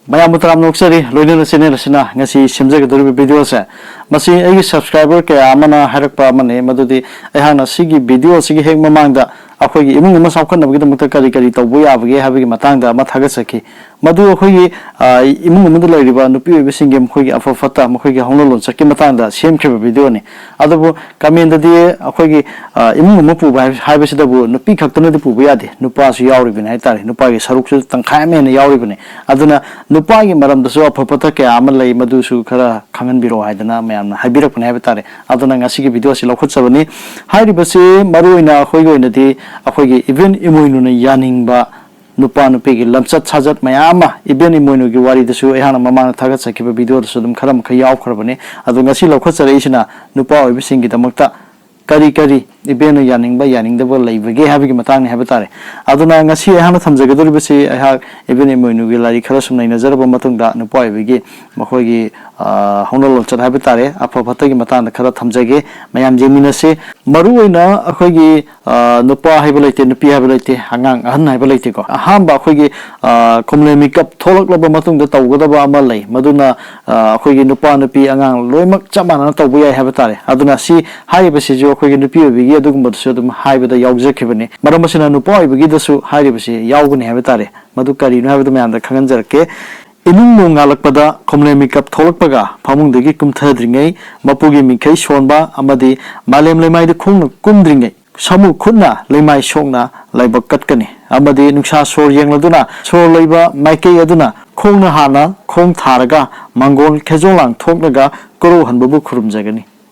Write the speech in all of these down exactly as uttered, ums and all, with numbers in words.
ꯃꯌꯥꯝꯕꯨ ꯇꯔꯥꯝꯅ ꯑꯣꯛꯆꯔꯤ꯫ ꯂꯣꯏꯅꯅ ꯆꯦꯅꯦꯜ ꯑꯁꯤꯅ ꯉꯁꯤ ꯁꯦꯝꯖꯒꯗꯧꯔꯤꯕ ꯚꯤꯗꯤꯑꯣꯁꯦ, ꯃꯁꯤ ꯑꯩꯒꯤ ꯁꯕꯁꯀ꯭ꯔꯥꯏꯕꯔ ꯀꯌꯥ ꯑꯃꯅ ꯍꯥꯏꯔꯛꯄ ꯑꯃꯅꯤ꯫ ꯃꯗꯨꯗꯤ ꯑꯩꯍꯥꯛꯅ ꯁꯤꯒꯤ ꯚꯤꯗꯤꯑꯣ ꯑꯁꯤꯒꯤ ꯍꯦꯛ ꯃꯃꯥꯡꯗ ꯑꯩꯈꯣꯏꯒꯤ ꯏꯃꯨꯡ ꯑꯃ ꯆꯥꯎꯈꯠꯅꯕꯒꯤꯗꯃꯛꯇ ꯀꯔꯤ ꯀꯔꯤ ꯇꯧꯕ ꯌꯥꯕꯒꯦ ꯍꯥꯏꯕꯒꯤ ꯃꯇꯥꯡꯗ ꯑꯃ ꯊꯥꯒꯠꯆꯈꯤ꯫ ꯃꯗꯨ ꯑꯩꯈꯣꯏꯒꯤ, ꯑ, ꯏꯃꯨꯡ ꯑꯃꯗ ꯂꯩꯔꯤꯕ ꯅꯨꯄꯤ ꯑꯣꯏꯕꯁꯤꯡꯒꯤ ꯃꯈꯣꯏꯒꯤ ꯑꯐ ꯐꯠꯇ, ꯃꯈꯣꯏꯒꯤ ꯍꯧꯅ ꯂꯣꯟꯆꯠꯀꯤ ꯃꯇꯥꯡꯗ ꯁꯦꯝꯈꯤꯕ ꯚꯤꯗꯤꯑꯣꯅꯤ꯫ ꯑꯗꯨꯕꯨ ꯀꯃꯦꯟꯗꯗꯤ ꯑꯩꯈꯣꯏꯒꯤ, ꯑ, ꯏꯃꯨꯡ ꯑꯃ ꯄꯨꯕ ꯍꯥꯏꯕ-, ꯍꯥꯏꯕꯁꯤꯗꯕꯨ ꯅꯨꯄꯤ ꯈꯛꯇꯅꯗꯤ ꯄꯨꯕ ꯌꯥꯗꯦ, ꯅꯨꯄꯥꯁꯨ ꯌꯥꯎꯔꯤꯕꯅꯤ ꯍꯥꯏꯇꯥꯔꯦ꯫ ꯅꯨꯄꯥꯒꯤ ꯁꯔꯨꯛꯁꯨ ꯇꯪꯈꯥꯏ ꯑꯃ ꯍꯦꯟꯅ ꯌꯥꯎꯔꯤꯕꯅꯤ꯫ ꯑꯗꯨꯅ ꯅꯨꯄꯥꯒꯤ ꯃꯔꯝꯗꯁꯨ ꯑꯐ ꯐꯠꯇ ꯀꯌꯥ ꯑꯃ ꯂꯩ, ꯃꯗꯨꯁꯨ ꯈꯔ ꯈꯪꯍꯟꯕꯤꯔꯛꯑꯣ ꯍꯥꯏꯗꯅ ꯃꯌꯥꯝꯅ ꯍꯥꯏꯕꯤꯔꯛꯄꯅꯤ ꯍꯥꯏꯕ ꯇꯥꯔꯦ꯫ ꯑꯗꯨꯅ ꯉꯁꯤꯒꯤ ꯚꯤꯗꯤꯑꯣ ꯑꯁꯤ ꯂꯧꯈꯠꯆꯕꯅꯤ꯫ ꯍꯥꯏꯔꯤꯕꯁꯤ ꯃꯔꯨꯑꯣꯏꯅ ꯑꯩꯈꯣꯏꯒꯤ ꯑꯣꯏꯅꯗꯤ ꯑꯩꯈꯣꯏꯒꯤ ꯏꯕꯦꯟ ꯏꯃꯣꯏꯅꯨꯅ ꯌꯥꯅꯤꯡꯕ ꯅꯨꯄꯥ ꯅꯨꯄꯤꯒꯤ ꯂꯝꯆꯠ ꯁꯥꯖꯠ ꯃꯌꯥꯝ ꯑꯃ, ꯏꯕꯦꯟ ꯏꯃꯣꯏꯅꯨꯒꯤ ꯋꯥꯔꯤꯗꯁꯨ ꯑꯩꯍꯥꯛꯅ ꯃꯃꯥꯡꯗ ꯊꯥꯒꯠꯆꯈꯤꯕ ꯚꯤꯗꯤꯑꯣꯗꯁꯨ ꯑꯗꯨꯝ ꯈꯔ ꯃꯈꯩ ꯌꯥꯎꯈ꯭ꯔꯕꯅꯤ꯫ ꯑꯗꯣ ꯉꯁꯤ ꯂꯧꯈꯠꯆꯔꯛꯏꯁꯤꯅ ꯅꯨꯄꯥ ꯑꯣꯏꯕꯁꯤꯡꯒꯤꯗꯃꯛꯇ ꯀꯔꯤ ꯀꯔꯤ ꯏꯕꯦꯟꯅ ꯌꯥꯅꯤꯡꯕ ꯌꯥꯅꯤꯡꯗꯕ ꯂꯩꯕꯒꯦ ꯍꯥꯏꯕꯒꯤ ꯃꯇꯥꯡꯅꯤ ꯍꯥꯏꯕ ꯇꯥꯔꯦ꯫ ꯑꯗꯨꯅ ꯉꯁꯤ ꯑꯩꯍꯥꯛꯅ ꯊꯝꯖꯒꯗꯧꯔꯤꯕꯁꯤ ꯑꯩꯍꯥꯛ ꯏꯕꯦꯟ ꯏꯃꯣꯏꯅꯨꯒꯤ ꯂꯥꯏꯔꯤꯛ ꯈꯔ ꯁꯨꯝ ꯅꯩꯅꯖꯔꯕ ꯃꯇꯨꯡꯗ ꯅꯨꯄꯥ ꯑꯣꯏꯕꯒꯤ ꯃꯈꯣꯏꯒꯤ, ꯑ, ꯍꯧꯅ ꯂꯣꯟꯆꯠ ꯍꯥꯏꯕ ꯇꯥꯔꯦ, ꯑꯐ ꯐꯠꯇꯒꯤ ꯃꯇꯥꯡꯗ ꯈꯔ ꯊꯝꯖꯒꯦ꯫ ꯃꯌꯥꯝ ꯌꯦꯡꯃꯤꯟꯅꯁꯤ꯫ ꯃꯔꯨꯑꯣꯏꯅ ꯑꯩꯈꯣꯏꯒꯤ, ꯑ, ꯅꯨꯄꯥ ꯍꯥꯏꯕ ꯂꯩꯇꯦ, ꯅꯨꯄꯤ ꯍꯥꯏꯕ ꯂꯩꯇꯦ, ꯑꯉꯥꯡ ꯑꯍꯟ ꯍꯥꯏꯕ ꯂꯩꯇꯦꯀꯣ꯫ ꯑꯍꯥꯟꯕ ꯑꯩꯈꯣꯏꯒꯤ, ꯑ, ꯈꯨꯝꯂꯦ ꯃꯤꯀꯞ ꯊꯣꯛꯂꯛꯂꯕ ꯃꯇꯨꯡꯗ ꯇꯧꯒꯗꯕ ꯑꯃ ꯂꯩ, ꯃꯗꯨꯅ, ꯑ, ꯑꯩꯈꯣꯏꯒꯤ ꯅꯨꯄꯥ ꯅꯨꯄꯤ ꯑꯉꯥꯡ ꯂꯣꯏꯅꯃꯛ ꯆꯞ ꯃꯥꯟꯅꯅ ꯇꯧꯕ ꯌꯥꯏ ꯍꯥꯏꯕ ꯇꯥꯔꯦ꯫ ꯑꯗꯨꯅ ꯁꯤ ꯍꯥꯏꯔꯤꯕꯁꯤꯁꯨ ꯑꯩꯈꯣꯏꯒꯤ ꯅꯨꯄꯤ ꯑꯣꯏꯕꯒꯤ ꯑꯗꯨꯒꯨꯝꯕꯗꯨꯁꯨ ꯑꯗꯨꯝ ꯍꯥꯏꯕꯗ ꯌꯥꯎꯖꯈꯤꯕꯅꯤ꯫ ꯃꯔꯝ ꯑꯁꯤꯅ ꯅꯨꯄꯥ ꯑꯣꯏꯕꯒꯤꯗꯁꯨ ꯍꯥꯏꯔꯤꯕꯁꯤ ꯌꯥꯎꯒꯅꯤ ꯍꯥꯏꯕ ꯇꯥꯔꯦ꯫ ꯃꯗꯨ ꯀꯔꯤꯅꯣ ꯍꯥꯏꯕꯗꯨ ꯃꯌꯥꯝꯗ ꯈꯪꯍꯟꯖꯔꯛꯀꯦ꯫ ꯏꯅꯨꯡ ꯅꯣꯡꯉꯥꯜꯂꯛꯄꯗ ꯈꯨꯝꯂꯦ ꯃꯤꯀꯞ ꯊꯣꯛꯂꯛꯄꯒ ꯐꯃꯨꯡꯗꯒꯤ ꯀꯨꯝꯊꯗ꯭ꯔꯤꯉꯩ, ꯃꯄꯨꯒꯤ ꯃꯤꯡꯈꯩ ꯁꯣꯟꯕ ꯑꯃꯗꯤ ꯃꯥꯂꯦꯝ ꯂꯩꯃꯥꯏꯗ ꯈꯣꯡꯅ ꯀꯨꯝꯗ꯭ꯔꯤꯉꯩ, ꯁꯃꯨ ꯈꯨꯠꯅ ꯂꯩꯃꯥꯏ ꯁꯣꯛꯅ ꯂꯥꯏꯕꯛ ꯀꯠꯀꯅꯤ ꯑꯃꯗꯤ ꯅꯨꯡꯁꯥ ꯁꯣꯔ ꯌꯦꯡꯂꯗꯨꯅ ꯁꯣꯔ ꯂꯩꯕ ꯃꯥꯏꯀꯩ ꯑꯗꯨꯅ ꯈꯣꯡꯅ ꯍꯥꯟꯅ ꯈꯣꯡ ꯊꯥꯔꯒ ꯃꯥꯡꯒꯣꯜ ꯈꯦꯖꯣꯡꯂꯥꯡ ꯊꯣꯛꯂꯒ ꯀꯣꯔꯧꯍꯟꯕꯕꯨ ꯈꯨꯔꯨꯝꯖꯒꯅꯤ꯫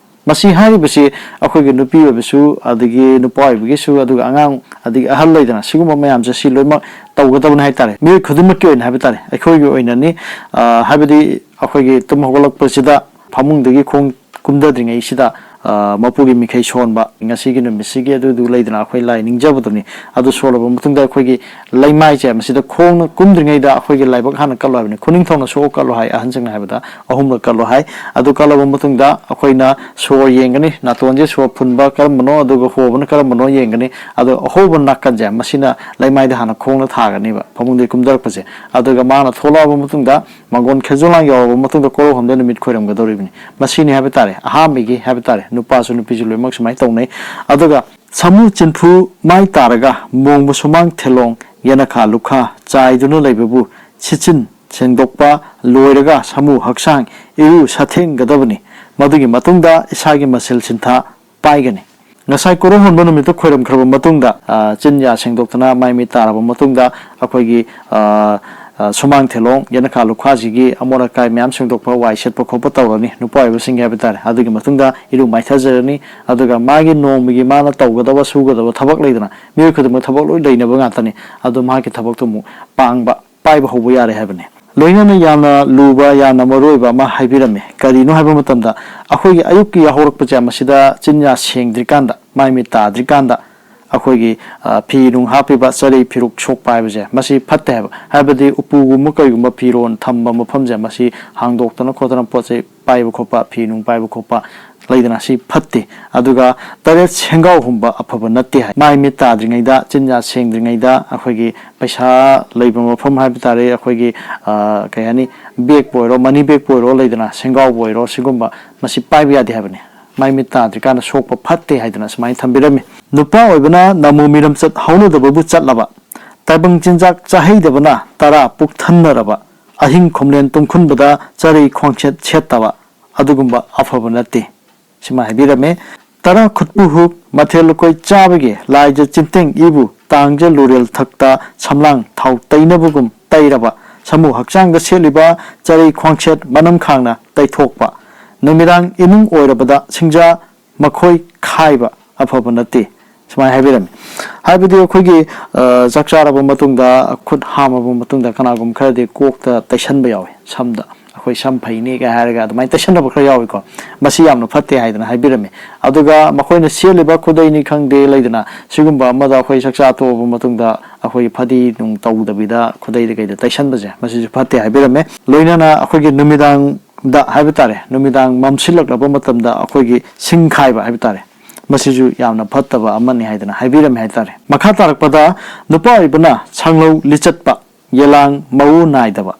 ꯃꯁꯤ ꯍꯥꯏꯔꯤꯕꯁꯤ ꯑꯩꯈꯣꯏꯒꯤ ꯅꯨꯄꯤ ꯑꯣꯏꯕꯁꯨ, ꯑꯗꯒꯤ ꯅꯨꯄꯥ ꯑꯣꯏꯕꯒꯤꯁꯨ, ꯑꯗꯨꯒ ꯑꯉꯥꯡ, ꯑꯗꯒꯤ ꯑꯍꯜ ꯂꯩꯗꯅ, ꯁꯤꯒꯨꯝꯕ ꯃꯌꯥꯝꯁꯦ ꯁꯤ ꯂꯣꯏꯅꯃꯛ ꯇꯧꯒꯗꯕꯅꯤ ꯍꯥꯏꯇꯥꯔꯦ꯫ ꯃꯤꯑꯣꯏ ꯈꯨꯗꯤꯡꯃꯛꯀꯤ ꯑꯣꯏꯅ ꯍꯥꯏꯕ ꯇꯥꯔꯦ, ꯑꯩꯈꯣꯏꯒꯤ ꯑꯣꯏꯅꯅꯤ꯫ ꯑ, ꯍꯥꯏꯕꯗꯤ ꯑꯩꯈꯣꯏꯒꯤ ꯇꯨꯝ ꯍꯧꯒꯠꯂꯛꯄꯁꯤꯗ ꯐꯃꯨꯡꯗꯒꯤ ꯈꯣꯡ ꯀꯨꯝꯊꯗ꯭ꯔꯤꯉꯩꯁꯤꯗ ꯑ, ꯃꯄꯨꯒꯤ ꯃꯤꯈꯩ ꯁꯣꯟꯕ, ꯉꯁꯤꯒꯤ ꯅꯨꯃꯤꯠꯁꯤꯒꯤ ꯑꯗꯨꯗꯨ ꯂꯩꯗꯅ ꯑꯩꯈꯣꯏ ꯂꯥꯏ ꯅꯤꯡꯖꯕꯗꯨꯅꯤ꯫ ꯑꯗꯨ ꯁꯣꯜꯂꯕ ꯃꯇꯨꯡꯗ ꯑꯩꯈꯣꯏꯒꯤ ꯂꯩꯃꯥꯏꯁꯦ ꯃꯁꯤꯗ ꯈꯣꯡꯅ ꯀꯨꯝꯗ꯭ꯔꯤꯉꯩꯗ ꯑꯩꯈꯣꯏꯒꯤ ꯂꯥꯏꯕꯛ ꯍꯥꯟꯅ ꯀꯠꯂꯣ ꯍꯥꯏꯕꯅꯤ꯫ ꯈꯨꯅꯤꯡꯊꯧꯅ ꯁꯣꯛꯑ ꯀꯠꯂꯣ ꯍꯥꯏ, ꯑꯍꯟꯁꯤꯡꯅ ꯍꯥꯏꯕꯗ ꯑꯍꯨꯝꯂꯛ ꯀꯠꯂꯣ ꯍꯥꯏ꯫ ꯑꯗꯨ ꯀꯠꯂꯕ ꯃꯇꯨꯡꯗ ꯑꯩꯈꯣꯏꯅ ꯁꯣꯔ ꯌꯦꯡꯒꯅꯤ, ꯅꯥꯇꯣꯟꯁꯦ ꯁꯣꯔ ꯐꯨꯟꯕ ꯀꯔꯝꯕꯅꯣ ꯑꯗꯨꯒ ꯍꯣꯕꯅ ꯀꯔꯝꯕꯅꯣ ꯌꯦꯡꯒꯅꯤ꯫ ꯑꯗꯣ ꯑꯍꯣꯕ ꯅꯥꯀꯟꯁꯦ ꯃꯁꯤꯅ ꯂꯩꯃꯥꯏꯗ ꯍꯥꯟꯅ ꯈꯣꯡꯅ ꯊꯥꯒꯅꯤꯕ, ꯐꯃꯨꯡꯗꯒꯤ ꯀꯨꯝꯊꯔꯛꯄꯁꯦ꯫ ꯑꯗꯨꯒ ꯃꯥꯅ ꯊꯣꯛꯂꯛꯑꯕ ꯃꯇꯨꯡꯗ ꯃꯥꯡꯒꯣꯟ ꯈꯦꯖꯣꯂꯥꯡ ꯌꯧꯔꯕ ꯃꯇꯨꯡꯗ ꯀꯣꯔꯧꯍꯟꯕꯗ ꯅꯨꯃꯤꯠ ꯈꯣꯏꯔꯝꯒꯗꯧꯔꯤꯕꯅꯤ꯫ ꯃꯁꯤꯅꯤ ꯍꯥꯏꯕ ꯇꯥꯔꯦ, ꯑꯍꯥꯟꯕꯒꯤ ꯍꯥꯏꯕ ꯇꯥꯔꯦ, ꯅꯨꯄꯥꯁꯨ ꯅꯨꯄꯤꯁꯨ ꯂꯣꯏꯅꯃꯛ ꯁꯨꯃꯥꯏꯅ ꯇꯧꯅꯩ꯫ ꯑꯗꯨꯒ ꯁꯥꯃꯨ ꯆꯤꯟꯐꯨ ꯃꯥꯏ ꯇꯥꯔꯒ ꯃꯣꯡꯕ ꯁꯨꯃꯥꯡ ꯊꯦꯂꯣꯡ ꯌꯦꯅꯈꯥ ꯂꯨꯈꯥ ꯆꯥꯏꯗꯨꯅ ꯂꯩꯕꯕꯨ ꯁꯤꯠꯆꯤꯟ ꯁꯦꯡꯗꯣꯛꯄ ꯂꯣꯏꯔꯒ ꯁꯥꯃꯨ ꯍꯛꯆꯥꯡ ꯏꯔꯨ ꯁꯥꯊꯦꯡꯒꯗꯕꯅꯤ꯫ ꯃꯗꯨꯒꯤ ꯃꯇꯨꯡꯗ ꯏꯁꯥꯒꯤ ꯃꯁꯦꯜ ꯁꯤꯟꯊꯥ ꯄꯥꯏꯒꯅꯤ꯫ ꯉꯁꯥꯏ ꯀꯣꯔꯧꯍꯟꯕ ꯅꯨꯃꯤꯠꯇ ꯈꯣꯏꯔꯝꯈ꯭ꯔꯕ ꯃꯇꯨꯡꯗ, ꯑ, ꯆꯤꯟ ꯌꯥ ꯁꯦꯡꯗꯣꯛꯇꯅ ꯃꯥꯏ ꯃꯤꯠ ꯇꯥꯔꯕ ꯃꯇꯨꯡꯗ ꯑꯩꯈꯣꯏꯒꯤ, ꯑ, ꯑ, ꯁꯨꯃꯥꯡ ꯊꯦꯂꯣꯡ ꯌꯦꯅꯈꯥ ꯂꯨꯈꯥꯁꯤꯒꯤ ꯑꯃꯣꯠ ꯑꯀꯥꯏ ꯃꯌꯥꯝ ꯁꯦꯡꯗꯣꯛꯄ, ꯋꯥꯏ ꯁꯤꯠꯄ ꯈꯣꯠꯄ ꯇꯧꯔꯅꯤ, ꯅꯨꯄꯥ ꯑꯣꯏꯕꯁꯤꯡꯒꯤ ꯍꯥꯏꯕ ꯇꯥꯔꯦ꯫ ꯑꯗꯨꯒꯤ ꯃꯇꯨꯡꯗ ꯏꯔꯨ ꯃꯥꯏꯊꯖꯔꯅꯤ꯫ ꯑꯗꯨꯒ ꯃꯥꯒꯤ ꯅꯣꯡꯃꯒꯤ ꯃꯥꯅ ꯇꯧꯒꯗꯕ, ꯁꯨꯒꯗꯕ ꯊꯕꯛ ꯂꯩꯗꯅ, ꯃꯤꯑꯣꯏ ꯈꯨꯗꯤꯡꯃꯛ ꯊꯕꯛ ꯂꯣꯏ ꯂꯩꯅꯕ ꯉꯥꯛꯇꯅꯤ꯫ ꯑꯗꯣ ꯃꯍꯥꯛꯀꯤ ꯊꯕꯛꯇꯨ ꯑꯃꯨꯛ ꯄꯥꯡꯕ, ꯄꯥꯏꯕ ꯍꯧꯕ ꯌꯥꯔꯦ ꯍꯥꯏꯕꯅꯤ꯫ ꯂꯣꯏꯅꯅ ꯌꯥꯝꯅ ꯂꯨꯕ, ꯌꯥꯝꯅ ꯃꯔꯨ ꯑꯣꯏꯕ ꯑꯃ ꯍꯥꯏꯕꯤꯔꯝꯃꯤ꯫ ꯀꯔꯤꯅꯣ ꯍꯥꯏꯕ ꯃꯇꯝꯗ, ꯑꯩꯈꯣꯏꯒꯤ ꯑꯌꯨꯛꯀꯤ ꯌꯥꯍꯧꯔꯛꯄꯁꯦ ꯃꯁꯤꯗ ꯆꯤꯟꯌꯥ ꯁꯦꯡꯗ꯭ꯔꯤꯀꯥꯟꯗ, ꯃꯥꯏ ꯃꯤꯠ ꯇꯥꯗ꯭ꯔꯤꯀꯥꯟꯗ, ꯑꯩꯈꯣꯏꯒꯤ, ꯑ, ꯐꯤ ꯅꯨꯡ ꯍꯥꯞꯄꯤꯕ ꯆꯔꯩ ꯐꯤꯔꯨꯛ ꯁꯣꯛꯄ ꯍꯥꯏꯕꯁꯦ ꯃꯁꯤ ꯐꯠꯇꯦ ꯍꯥꯏꯕ꯫ ꯍꯥꯏꯕꯗꯤ ꯎꯄꯨꯒꯨꯝꯕ ꯀꯩꯒꯨꯝꯕ ꯐꯤꯔꯣꯟ ꯊꯝꯕ ꯃꯐꯝꯁꯦ ꯃꯁꯤ ꯍꯥꯡꯗꯣꯛꯇꯅ ꯈꯣꯠꯇꯅ ꯄꯣꯠ ꯆꯩ ꯄꯥꯏꯕ ꯈꯣꯠꯄ, ꯐꯤ ꯅꯨꯡ ꯄꯥꯏꯕ ꯈꯣꯠꯄ ꯂꯩꯗꯅ, ꯁꯤ ꯐꯠꯇꯦ꯫ ꯑꯗꯨꯒ ꯇꯔꯦꯠ, ꯁꯦꯡꯒꯥꯎ ꯍꯨꯝꯕ ꯑꯐꯕ ꯅꯠꯇꯦ ꯍꯥꯏ꯫ ꯃꯥꯏ ꯃꯤꯠ ꯇꯥꯗ꯭ꯔꯤꯉꯩꯗ, ꯆꯤꯟꯌꯥ ꯁꯦꯡꯗ꯭ꯔꯤꯉꯩꯗ ꯑꯩꯈꯣꯏꯒꯤ ꯄꯩꯁꯥ ꯂꯩꯕ ꯃꯐꯝ ꯍꯥꯏꯕ ꯇꯥꯔꯦ, ꯑꯩꯈꯣꯏꯒꯤ, ꯑ, ꯀꯩ ꯍꯥꯏꯅꯤ, ꯕꯦꯒꯄꯨ ꯑꯣꯏꯔꯣ, ꯃꯅꯤ ꯕꯦꯒꯄꯨ ꯑꯣꯏꯔꯣ, ꯂꯩꯗꯅ, ꯁꯦꯡꯒꯥꯎꯕꯨ ꯑꯣꯏꯔꯣ, ꯁꯤꯒꯨꯝꯕ ꯃꯁꯤ ꯄꯥꯏꯕ ꯌꯥꯗꯦ ꯍꯥꯏꯕꯅꯤ꯫ ꯃꯥꯏ ꯃꯤꯠ ꯇꯥꯗ꯭ꯔꯤꯀꯥꯟꯗ ꯁꯣꯛꯄ ꯐꯠꯇꯦ ꯍꯥꯏꯗꯅ ꯁꯨꯃꯥꯏꯅ ꯊꯝꯕꯤꯔꯝꯃꯤ꯫ ꯅꯨꯄꯥ ꯑꯣꯏꯕꯅ ꯅꯃꯣ ꯃꯤꯔꯝꯆꯠ ꯍꯧꯅꯗꯕꯕꯨ ꯆꯠꯂꯕ, ꯇꯥꯏꯕꯪ ꯆꯤꯟꯖꯥꯛ ꯆꯥꯍꯩꯗꯕꯅ ꯇꯔꯥ ꯄꯨꯛ ꯊꯟꯅꯔꯕ, ꯑꯍꯤꯡ ꯈꯣꯝꯂꯦꯟ ꯇꯨꯝꯈꯨꯟꯕꯗ ꯆꯔꯩ ꯈ꯭ꯋꯥꯡꯁꯦꯠ ꯁꯦꯠꯇꯕ, ꯑꯗꯨꯒꯨꯝꯕ ꯑꯐꯕ ꯅꯠꯇꯦ꯫ ꯁꯤꯃ ꯍꯥꯏꯕꯤꯔꯝꯃꯦ꯫ ꯇꯔꯥ ꯈꯨꯠꯄꯨ ꯍꯨꯛ, ꯃꯊꯦꯜ ꯂꯨꯀꯣꯏ ꯆꯥꯕꯒꯤ ꯂꯥꯏꯖ ꯆꯤꯟꯇꯦꯡ ꯏꯕꯨ ꯇꯥꯡꯖ ꯂꯨꯔꯦꯜ ꯊꯛꯇ ꯁꯝꯂꯥꯡ ꯊꯥꯎ ꯇꯩꯅꯕꯒꯨꯝ ꯇꯩꯔꯕ, ꯁꯥꯃꯨ ꯍꯛꯆꯥꯡꯗ ꯁꯦꯠꯂꯤꯕ ꯆꯔꯩ ꯈ꯭ꯋꯥꯡꯁꯦꯠ ꯃꯅꯝ ꯈꯥꯡꯅ ꯇꯩꯊꯣꯛꯄ, ꯅꯨꯃꯤꯗꯥꯡ ꯏꯃꯨꯡ ꯑꯣꯏꯔꯕꯗ ꯁꯤꯡꯖꯥ ꯃꯈꯣꯏ ꯈꯥꯏꯕ ꯑꯐꯕ ꯅꯠꯇꯦ꯫ ꯁꯨꯃꯥꯏꯅ ꯍꯥꯏꯕꯤꯔꯝꯃꯤ꯫ ꯍꯥꯏꯕꯗꯤ ꯑꯩꯈꯣꯏꯒꯤ, ꯑ, ꯆꯥꯛ ꯆꯥꯔꯕ ꯃꯇꯨꯡꯗ, ꯈꯨꯠ ꯍꯥꯝꯃꯕ ꯃꯇꯨꯡꯗ ꯀꯅꯥꯒꯨꯝꯕ ꯈꯔꯗꯤ ꯀꯣꯛꯇ ꯇꯩꯁꯟꯕ ꯌꯥꯎꯋꯤ, ꯁꯝꯗ꯫ ꯑꯩꯈꯣꯏ ꯁꯝ ꯐꯩꯅꯤ ꯀꯥꯏ ꯍꯥꯏꯔꯒ ꯑꯗꯨꯃꯥꯏꯅ ꯇꯩꯁꯟꯅꯕ ꯈꯔ ꯌꯥꯎꯏꯀꯣ꯫ ꯃꯁꯤ ꯌꯥꯝꯅ ꯐꯠꯇꯦ ꯍꯥꯏꯗꯅ ꯍꯥꯏꯕꯤꯔꯝꯃꯤ꯫ ꯑꯗꯨꯒ ꯃꯈꯣꯏꯅ ꯁꯦꯠꯂꯤꯕ ꯈꯨꯗꯩꯅꯤ ꯈꯪꯗꯦ, ꯂꯩꯗꯅ, ꯁꯤꯒꯨꯝꯕ ꯑꯃꯗ ꯑꯩꯈꯣꯏ ꯆꯥꯛꯆꯥ ꯇꯣꯛꯑꯕ ꯃꯇꯨꯡꯗ ꯑꯩꯈꯣꯏꯒꯤ ꯐꯗꯤ ꯅꯨꯡ ꯇꯧꯗꯕꯤꯗ ꯈꯨꯗꯩꯗ ꯀꯩꯗ ꯇꯩꯁꯟꯕꯁꯦ, ꯃꯁꯤꯁꯨ ꯐꯠꯇꯦ ꯍꯥꯏꯕꯤꯔꯝꯃꯦ꯫ ꯂꯣꯏꯅꯅ ꯑꯩꯈꯣꯏꯒꯤ ꯅꯨꯃꯤꯗꯥꯡꯗ ꯍꯥꯏꯕ ꯇꯥꯔꯦ, ꯅꯨꯃꯤꯗꯥꯡ ꯃꯝꯁꯤꯜꯂꯛꯂꯕ ꯃꯇꯝꯗ ꯑꯩꯈꯣꯏꯒꯤ ꯁꯤꯡ ꯈꯥꯏꯕ ꯍꯥꯏꯕ ꯇꯥꯔꯦ, ꯃꯁꯤꯁꯨ ꯌꯥꯝꯅ ꯐꯠꯇꯕ ꯑꯃꯅꯤ ꯍꯥꯏꯗꯅ ꯍꯥꯏꯕꯤꯔꯝꯃꯦ ꯍꯥꯏꯇꯥꯔꯦ꯫ ꯃꯈꯥ ꯇꯥꯔꯛꯄꯗ, ꯅꯨꯄꯥ ꯑꯣꯏꯕꯅ ꯁꯥꯡꯂꯧ ꯂꯤꯆꯠꯄ, ꯌꯦꯂꯥꯡ ꯃꯎ ꯅꯥꯏꯗꯕ,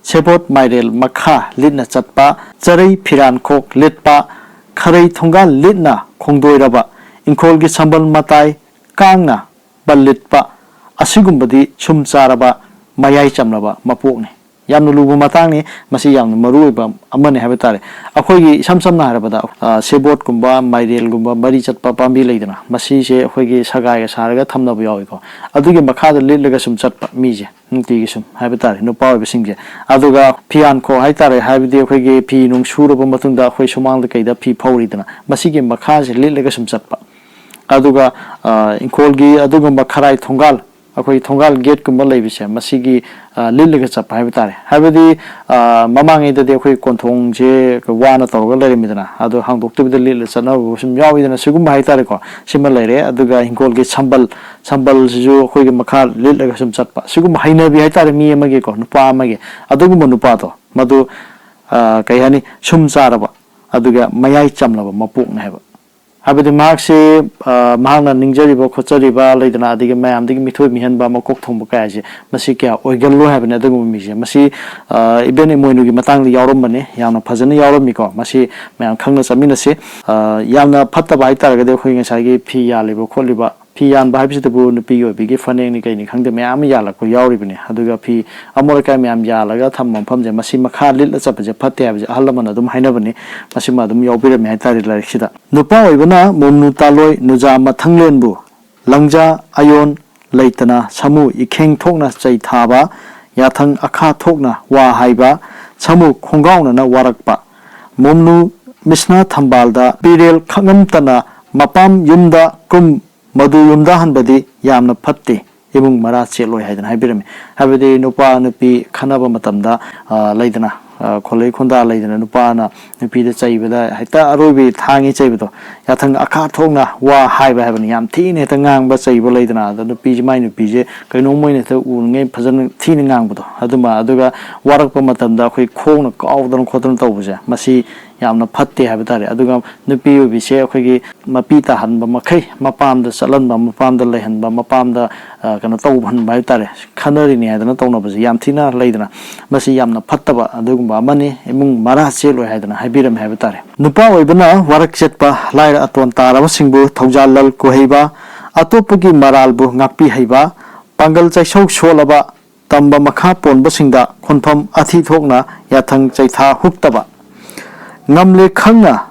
ꯁꯦꯕꯣꯠ ꯃꯥꯏꯔꯦꯜ ꯃꯈꯥ ꯂꯤꯠꯅ ꯆꯠꯄ, ꯆꯔꯩ ꯐꯤꯔꯥꯟꯈꯣꯛ ꯂꯤꯠꯄ, ꯈꯔꯩ ꯊꯣꯡꯒꯥꯜ ꯂꯤꯠꯅ ꯈꯣꯡꯗꯣꯏꯔꯕ, ꯏꯪꯈꯣꯜꯒꯤ ꯁꯝꯕꯜ ꯃꯇꯥꯏ ꯀꯥꯡꯅ ꯕꯜ ꯂꯤꯠꯄ, ꯑꯁꯤꯒꯨꯝꯕꯗꯤ ꯁꯨꯝ ꯆꯥꯔꯕ, ꯃꯌꯥꯏ ꯆꯝꯂꯕ ꯃꯄꯣꯛꯅꯤ꯫ ꯌꯥꯝꯅ ꯂꯨꯕ ꯃꯇꯥꯡꯅꯤ, ꯃꯁꯤ ꯌꯥꯝꯅ ꯃꯔꯨ ꯑꯣꯏꯕ ꯑꯃꯅꯤ ꯍꯥꯏꯕ ꯇꯥꯔꯦ꯫ ꯑꯩꯈꯣꯏꯒꯤ ꯏꯁꯝ ꯁꯝꯅ ꯍꯥꯏꯔꯕꯗ, ꯑ, ꯁꯦꯕꯣꯠꯀꯨꯝꯕ, ꯃꯥꯏꯔꯦꯜꯒꯨꯝꯕ, ꯃꯔꯤ ꯆꯠꯄ ꯄꯥꯝꯕꯤ ꯂꯩꯗꯅ, ꯃꯁꯤꯁꯦ ꯑꯩꯈꯣꯏꯒꯤ ꯁꯒꯥꯏꯒ ꯁꯥꯔꯒ ꯊꯝꯅꯕ ꯌꯥꯎꯏꯀꯣ꯫ ꯑꯗꯨꯒꯤ ꯃꯈꯥꯗ ꯂꯤꯠꯂꯒ ꯁꯨꯝ ꯆꯠꯄ ꯃꯤꯁꯦ, ꯅꯨꯡꯇꯤꯒꯤ ꯁꯨꯝ ꯍꯥꯏꯕ ꯇꯥꯔꯦ, ꯅꯨꯄꯥ ꯑꯣꯏꯕꯁꯤꯡꯁꯦ꯫ ꯑꯗꯨꯒ ꯐꯤꯌꯥꯟꯈꯣꯛ ꯍꯥꯏꯇꯥꯔꯦ, ꯍꯥꯏꯕꯗꯤ ꯑꯩꯈꯣꯏꯒꯤ ꯐꯤ ꯅꯨꯡ ꯁꯨꯔꯕ ꯃꯇꯨꯡꯗ ꯑꯩꯈꯣꯏ ꯁꯨꯃꯥꯡꯗ ꯀꯩꯗ ꯐꯤ ꯐꯧꯔꯤꯗꯅ, ꯃꯁꯤꯒꯤ ꯃꯈꯥꯁꯦ ꯂꯤꯠꯂꯒ ꯁꯨꯝ ꯆꯠꯄ꯫ ꯑꯗꯨꯒ, ꯑ, ꯏꯪꯈꯣꯜꯒꯤ ꯑꯗꯨꯒꯨꯝꯕ ꯈꯔꯥꯏ ꯊꯣꯡꯒꯥꯜ, ꯑꯩꯈꯣꯏ ꯊꯣꯡꯒꯥꯜ ꯒꯦꯠꯀꯨꯝꯕ ꯂꯩꯕꯁꯦ, ꯃꯁꯤꯒꯤ, ꯑ, ꯂꯤꯠꯂꯒ ꯆꯠꯄ ꯍꯥꯏꯕ ꯇꯥꯔꯦ꯫ ꯍꯥꯏꯕꯗꯤ, ꯑ, ꯃꯃꯥꯡꯉꯩꯗꯗꯤ ꯑꯩꯈꯣꯏ ꯀꯣꯟꯊꯣꯡꯁꯦ ꯋꯥꯅ ꯇꯧꯔꯒ ꯂꯩꯔꯝꯃꯤꯗꯅ, ꯑꯗꯣ ꯍꯥꯡꯗꯣꯛꯇꯕꯤꯗ ꯂꯤꯠꯂ ꯆꯠꯅꯕ ꯁꯨꯝ ꯌꯥꯎꯋꯤꯗꯅ, ꯁꯤꯒꯨꯝꯕ ꯍꯥꯏꯇꯥꯔꯦꯀꯣ꯫ ꯁꯤꯃ ꯂꯩꯔꯦ꯫ ꯑꯗꯨꯒ ꯏꯪꯈꯣꯜꯒꯤ ꯁꯝꯕꯜ, ꯁꯝꯕꯜꯁꯤꯁꯨ ꯑꯩꯈꯣꯏꯒꯤ ꯃꯈꯥ ꯂꯤꯠꯂꯒ ꯁꯨꯝ ꯆꯠꯄ, ꯁꯤꯒꯨꯝꯕ ꯍꯩꯅꯕꯤ ꯍꯥꯏꯇꯥꯔꯦ, ꯃꯤ ꯑꯃꯒꯤꯀꯣ, ꯅꯨꯄꯥ ꯑꯃꯒꯤ꯫ ꯑꯗꯨꯒꯨꯝꯕ ꯅꯨꯄꯥꯗꯣ, ꯃꯗꯨ, ꯑ, ꯀꯩ ꯍꯥꯏꯅꯤ, ꯁꯨꯝ ꯆꯥꯔꯕ, ꯑꯗꯨꯒ ꯃꯌꯥꯏ ꯆꯝꯂꯕ ꯃꯄꯣꯛꯅꯦ ꯍꯥꯏꯕ꯫ ꯍꯥꯏꯕꯗꯤ ꯃꯍꯥꯛꯁꯤ, ꯑ, ꯃꯍꯥꯛꯅ ꯅꯤꯡꯖꯔꯤꯕ ꯈꯣꯠꯆꯔꯤꯕ ꯂꯩꯗꯅ, ꯑꯗꯒꯤ ꯃꯌꯥꯝꯗꯒꯤ ꯃꯤꯊꯣꯏ ꯃꯤꯍꯦꯟꯕ, ꯃꯀꯣꯛ ꯊꯣꯡꯕ ꯀꯌꯥꯁꯦ, ꯃꯁꯤ ꯀꯌꯥ ꯑꯣꯏꯒꯜꯂꯣꯏ ꯍꯥꯏꯕꯅꯤ꯫ ꯑꯗꯨꯒꯨꯝꯕ ꯃꯤꯁꯦ, ꯃꯁꯤ, ꯑ, ꯏꯕꯦꯟ ꯏꯃꯣꯏꯅꯨꯒꯤ ꯃꯇꯥꯡꯗ ꯌꯥꯎꯔꯝꯕꯅꯤ, ꯌꯥꯝꯅ ꯐꯖꯅ ꯌꯥꯎꯔꯝꯃꯤꯀꯣ꯫ ꯃꯁꯤ ꯃꯌꯥꯝ ꯈꯪꯅ ꯆꯠꯃꯤꯟꯅꯁꯤ꯫ ꯑ, ꯌꯥꯝꯅ ꯐꯠꯇꯕ ꯍꯥꯏꯇꯥꯔꯒꯗꯤ, ꯑꯩꯈꯣꯏ ꯉꯁꯥꯏꯒꯤ ꯐꯤ ꯌꯥꯜꯂꯤꯕ ꯈꯣꯠꯂꯤꯕ, ꯐꯤ ꯌꯥꯟꯕ ꯍꯥꯏꯕꯁꯤꯗꯕꯨ ꯅꯨꯄꯤꯒꯤ ꯑꯣꯏꯕꯤꯒꯤ ꯐꯅꯦꯛꯅꯤ ꯀꯩꯅꯤ ꯈꯪꯗꯦ, ꯃꯌꯥꯝ ꯑꯃ ꯌꯥꯜꯂꯛꯄ ꯌꯥꯎꯔꯤꯕꯅꯤ꯫ ꯑꯗꯨꯒ ꯐꯤ ꯑꯃꯣꯠ ꯑꯀꯥꯏ ꯃꯌꯥꯝ ꯌꯥꯜꯂꯒ ꯊꯝꯕ ꯃꯐꯝꯁꯦ, ꯃꯁꯤ ꯃꯈꯥ ꯂꯤꯠꯂ ꯆꯠꯄꯁꯦ ꯐꯠꯇꯦ ꯍꯥꯏꯕꯁꯦ ꯑꯍꯜ ꯂꯃꯟꯅ ꯑꯗꯨꯝ ꯍꯥꯏꯅꯕꯅꯤ꯫ ꯃꯁꯤꯃ ꯑꯗꯨꯝ ꯌꯥꯎꯕꯤꯔꯝꯃꯦ ꯍꯥꯏꯇꯥꯔꯦ ꯂꯥꯏꯔꯤꯛꯁꯤꯗ꯫ ꯅꯨꯄꯥ ꯑꯣꯏꯕꯅ ꯃꯣꯝꯅꯨ ꯇꯥꯂꯣꯏ ꯅꯨꯖꯥ ꯃꯊꯪꯂꯦꯟꯕꯨ, ꯂꯪꯖꯥ ꯑꯌꯣꯟ ꯂꯩꯇꯅ ꯁꯥꯃꯨ ꯏꯈꯦꯡ ꯊꯣꯛꯅ ꯆꯩ ꯊꯥꯕ, ꯌꯥꯊꯪ ꯑꯈꯥ ꯊꯣꯛꯅ ꯋꯥ ꯍꯥꯏꯕ, ꯁꯥꯃꯨ ꯈꯣꯡꯒꯥꯎꯅꯅ ꯋꯥꯔꯛꯄ, ꯃꯣꯝꯅꯨ ꯃꯤꯁꯅꯥ ꯊꯝꯕꯥꯜꯗ ꯄꯤꯔꯦꯜ ꯈꯛꯉꯝꯇꯅ ꯃꯄꯥꯝ ꯌꯨꯝꯗ ꯀꯨꯝ, ꯃꯗꯨ ꯌꯨꯝꯗ ꯍꯟꯕꯗꯤ ꯌꯥꯝꯅ ꯐꯠꯇꯦ, ꯏꯃꯨꯡ ꯃꯔꯥ ꯆꯦꯠꯂꯣꯏ ꯍꯥꯏꯗꯅ ꯍꯥꯏꯕꯤꯔꯝꯃꯤ꯫ ꯍꯥꯏꯕꯗꯤ ꯅꯨꯄꯥ ꯅꯨꯄꯤ ꯈꯟꯅꯕ ꯃꯇꯝꯗ, ꯑ, ꯂꯩꯗꯅ, ꯑ, ꯈꯣꯂꯩ ꯈꯣꯟꯗꯥ ꯂꯩꯗꯅ, ꯅꯨꯄꯥꯅ ꯅꯨꯄꯤꯗ ꯆꯩꯕꯗ ꯍꯦꯛꯇ ꯑꯔꯣꯏꯕꯤ ꯊꯥꯡꯉꯤ ꯆꯩꯕꯗꯣ, ꯌꯥꯊꯪ ꯑꯈꯥ ꯊꯣꯛꯅ ꯋꯥ ꯍꯥꯏꯕ ꯍꯥꯏꯕꯅꯤ, ꯌꯥꯝ ꯊꯤꯅ ꯍꯦꯛꯇ ꯉꯥꯡꯕ ꯆꯩꯕ ꯂꯩꯗꯅ꯫ ꯑꯗꯣ ꯅꯨꯄꯤꯁꯦ, ꯃꯥꯏ ꯅꯨꯄꯤꯁꯦ ꯀꯩꯅꯣꯝ ꯑꯣꯏꯅ ꯍꯦꯛꯇ ꯎꯔꯤꯉꯩ ꯐꯖꯅ ꯊꯤꯅ ꯉꯥꯡꯕꯗꯣ, ꯑꯗꯨꯃ, ꯑꯗꯨꯒ ꯋꯥꯔꯛꯄ ꯃꯇꯝꯗ ꯑꯩꯈꯣꯏ ꯈꯣꯡꯅ ꯀꯥꯎꯗꯅ ꯈꯣꯠꯇꯅ ꯇꯧꯕꯁꯦ, ꯃꯁꯤ ꯌꯥꯝꯅ ꯐꯠꯇꯦ ꯍꯥꯏꯕ ꯇꯥꯔꯦ꯫ ꯑꯗꯨꯒ ꯅꯨꯄꯤ ꯑꯣꯏꯕꯤꯁꯦ ꯑꯩꯈꯣꯏꯒꯤ ꯃꯄꯤ ꯇꯥꯍꯟꯕ ꯃꯈꯩ ꯃꯄꯥꯝꯗ ꯆꯠꯍꯟꯕ, ꯃꯄꯥꯝꯗ ꯂꯩꯍꯟꯕ, ꯃꯄꯥꯝꯗ, ꯑ, ꯀꯩꯅꯣ ꯇꯧꯍꯟꯕ ꯍꯥꯏꯕ ꯇꯥꯔꯦ, ꯈꯟꯅꯔꯤꯅꯤ ꯍꯥꯏꯗꯅ ꯇꯧꯅꯕꯁꯦ ꯌꯥꯝ ꯊꯤꯅ ꯂꯩꯗꯅ, ꯃꯁꯤ ꯌꯥꯝꯅ ꯐꯠꯇꯕ ꯑꯗꯨꯒꯨꯝꯕ ꯑꯃꯅꯤ꯫ ꯏꯃꯨꯡ ꯃꯔꯥ ꯆꯦꯜꯂꯣꯏ ꯍꯥꯏꯗꯅ ꯍꯥꯏꯕꯤꯔꯝꯃꯦ ꯍꯥꯏꯕ ꯇꯥꯔꯦ꯫ ꯅꯨꯄꯥ ꯑꯣꯏꯕꯅ ꯋꯥꯔꯛ ꯆꯠꯄ, ꯂꯥꯏꯔ ꯑꯇꯣꯟ ꯇꯥꯔꯕꯁꯤꯡꯕꯨ ꯊꯧꯖꯥꯜ ꯂꯜ ꯀꯣꯏꯍꯩꯕ, ꯑꯇꯣꯞꯄꯒꯤ ꯃꯔꯥꯜꯕꯨ ꯉꯥꯛꯄꯤ ꯍꯩꯕ, ꯄꯥꯡꯒꯜ ꯆꯩꯁꯧ ꯁꯣꯜꯂꯕ, ꯇꯝꯕ ꯃꯈꯥ ꯄꯣꯟꯕꯁꯤꯡꯗ ꯈꯣꯟꯐꯝ ꯑꯊꯤ ꯊꯣꯛꯅ ꯌꯥꯊꯪ ꯆꯩꯊꯥ ꯍꯨꯛꯇꯕ, ꯉꯝꯂꯦ ꯈꯪꯅ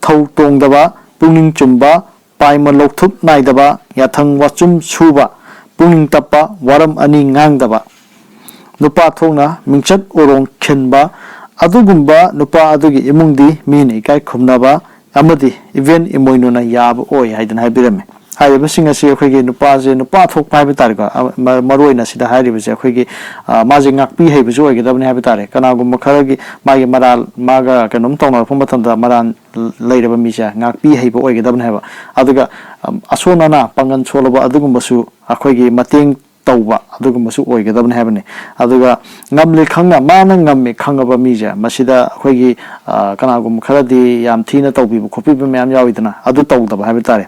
ꯊꯧ ꯇꯣꯡꯗꯕ, ꯄꯨꯛꯅꯤꯡ ꯆꯨꯝꯕ, ꯄꯥꯏꯃ ꯂꯧꯊꯨꯞ ꯅꯥꯏꯗꯕ, ꯌꯥꯊꯪ ꯋꯥꯆꯨꯝ ꯁꯨꯕ, ꯄꯨꯛꯅꯤꯡ ꯇꯞꯄ, ꯋꯥꯔꯝ ꯑꯅꯤ ꯉꯥꯡꯗꯕ, ꯅꯨꯄꯥ ꯊꯣꯛꯅ ꯃꯤꯡꯆꯠ ꯎꯔꯣꯡ ꯈꯤꯟꯕ, ꯑꯗꯨꯒꯨꯝꯕ ꯅꯨꯄꯥ ꯑꯗꯨꯒꯤ ꯏꯃꯨꯡꯗꯤ ꯃꯤꯅ ꯏꯀꯥꯏ ꯈꯨꯝꯅꯕ ꯑꯃꯗꯤ ꯏꯕꯦꯟ ꯏꯃꯣꯏꯅꯨꯅ ꯌꯥꯕ ꯑꯣꯏ ꯍꯥꯏꯗꯅ ꯍꯥꯏꯕꯤꯔꯝꯃꯤ꯫ ꯍꯥꯏꯔꯤꯕꯁꯤꯡ ꯑꯁꯤ ꯑꯩꯈꯣꯏꯒꯤ ꯅꯨꯄꯥꯁꯦ ꯅꯨꯄꯥ ꯊꯣꯛꯄ ꯍꯥꯏꯕ ꯇꯥꯔꯦꯀꯣ, ꯑ, ꯃ-, ꯃꯔꯨ ꯑꯣꯏꯅ ꯁꯤꯗ ꯍꯥꯏꯔꯤꯕꯁꯦ ꯑꯩꯈꯣꯏꯒꯤ, ꯑ, ꯃꯥꯁꯦ ꯉꯥꯛꯄꯤ ꯍꯩꯕꯁꯨ ꯑꯣꯏꯒꯗꯕꯅꯤ ꯍꯥꯏꯕ ꯇꯥꯔꯦ꯫ ꯀꯅꯥꯒꯨꯝꯕ ꯈꯔꯒꯤ ꯃꯥꯒꯤ ꯃꯔꯥꯜ, ꯃꯥꯒ ꯀꯩꯅꯣꯝ ꯇꯧꯅꯔꯛꯄ ꯃꯇꯝꯗ ꯃꯔꯥꯜ ꯂꯩꯔꯕ ꯃꯤꯁꯦ ꯉꯥꯛꯄꯤ ꯍꯩꯕ ꯑꯣꯏꯒꯗꯕꯅꯤ ꯍꯥꯏꯕ꯫ ꯑꯗꯨꯒ, ꯑꯝ, ꯑꯁꯣꯟ ꯑꯅꯥ ꯄꯥꯡꯒꯜ ꯁꯣꯜꯂꯕ ꯑꯗꯨꯒꯨꯝꯕꯁꯨ ꯑꯩꯈꯣꯏꯒꯤ ꯃꯇꯦꯡ ꯇꯧꯕ ꯑꯗꯨꯒꯨꯝꯕꯁꯨ ꯑꯣꯏꯒꯗꯕꯅꯤ ꯍꯥꯏꯕꯅꯤ꯫ ꯑꯗꯨꯒ ꯉꯝꯂꯦ ꯈꯪꯅ, ꯃꯥꯅ ꯉꯝꯃꯦ ꯈꯪꯉꯕ ꯃꯤꯁꯦ, ꯃꯁꯤꯗ ꯑꯩꯈꯣꯏꯒꯤ, ꯑ, ꯀꯅꯥꯒꯨꯝꯕ ꯈꯔꯗꯤ ꯌꯥꯝ ꯊꯤꯅ ꯇꯧꯕꯤꯕ ꯈꯣꯠꯄꯤꯕ ꯃꯌꯥꯝ ꯌꯥꯎꯋꯤꯗꯅ, ꯑꯗꯨ ꯇꯧꯗꯕ ꯍꯥꯏꯕ ꯇꯥꯔꯦ꯫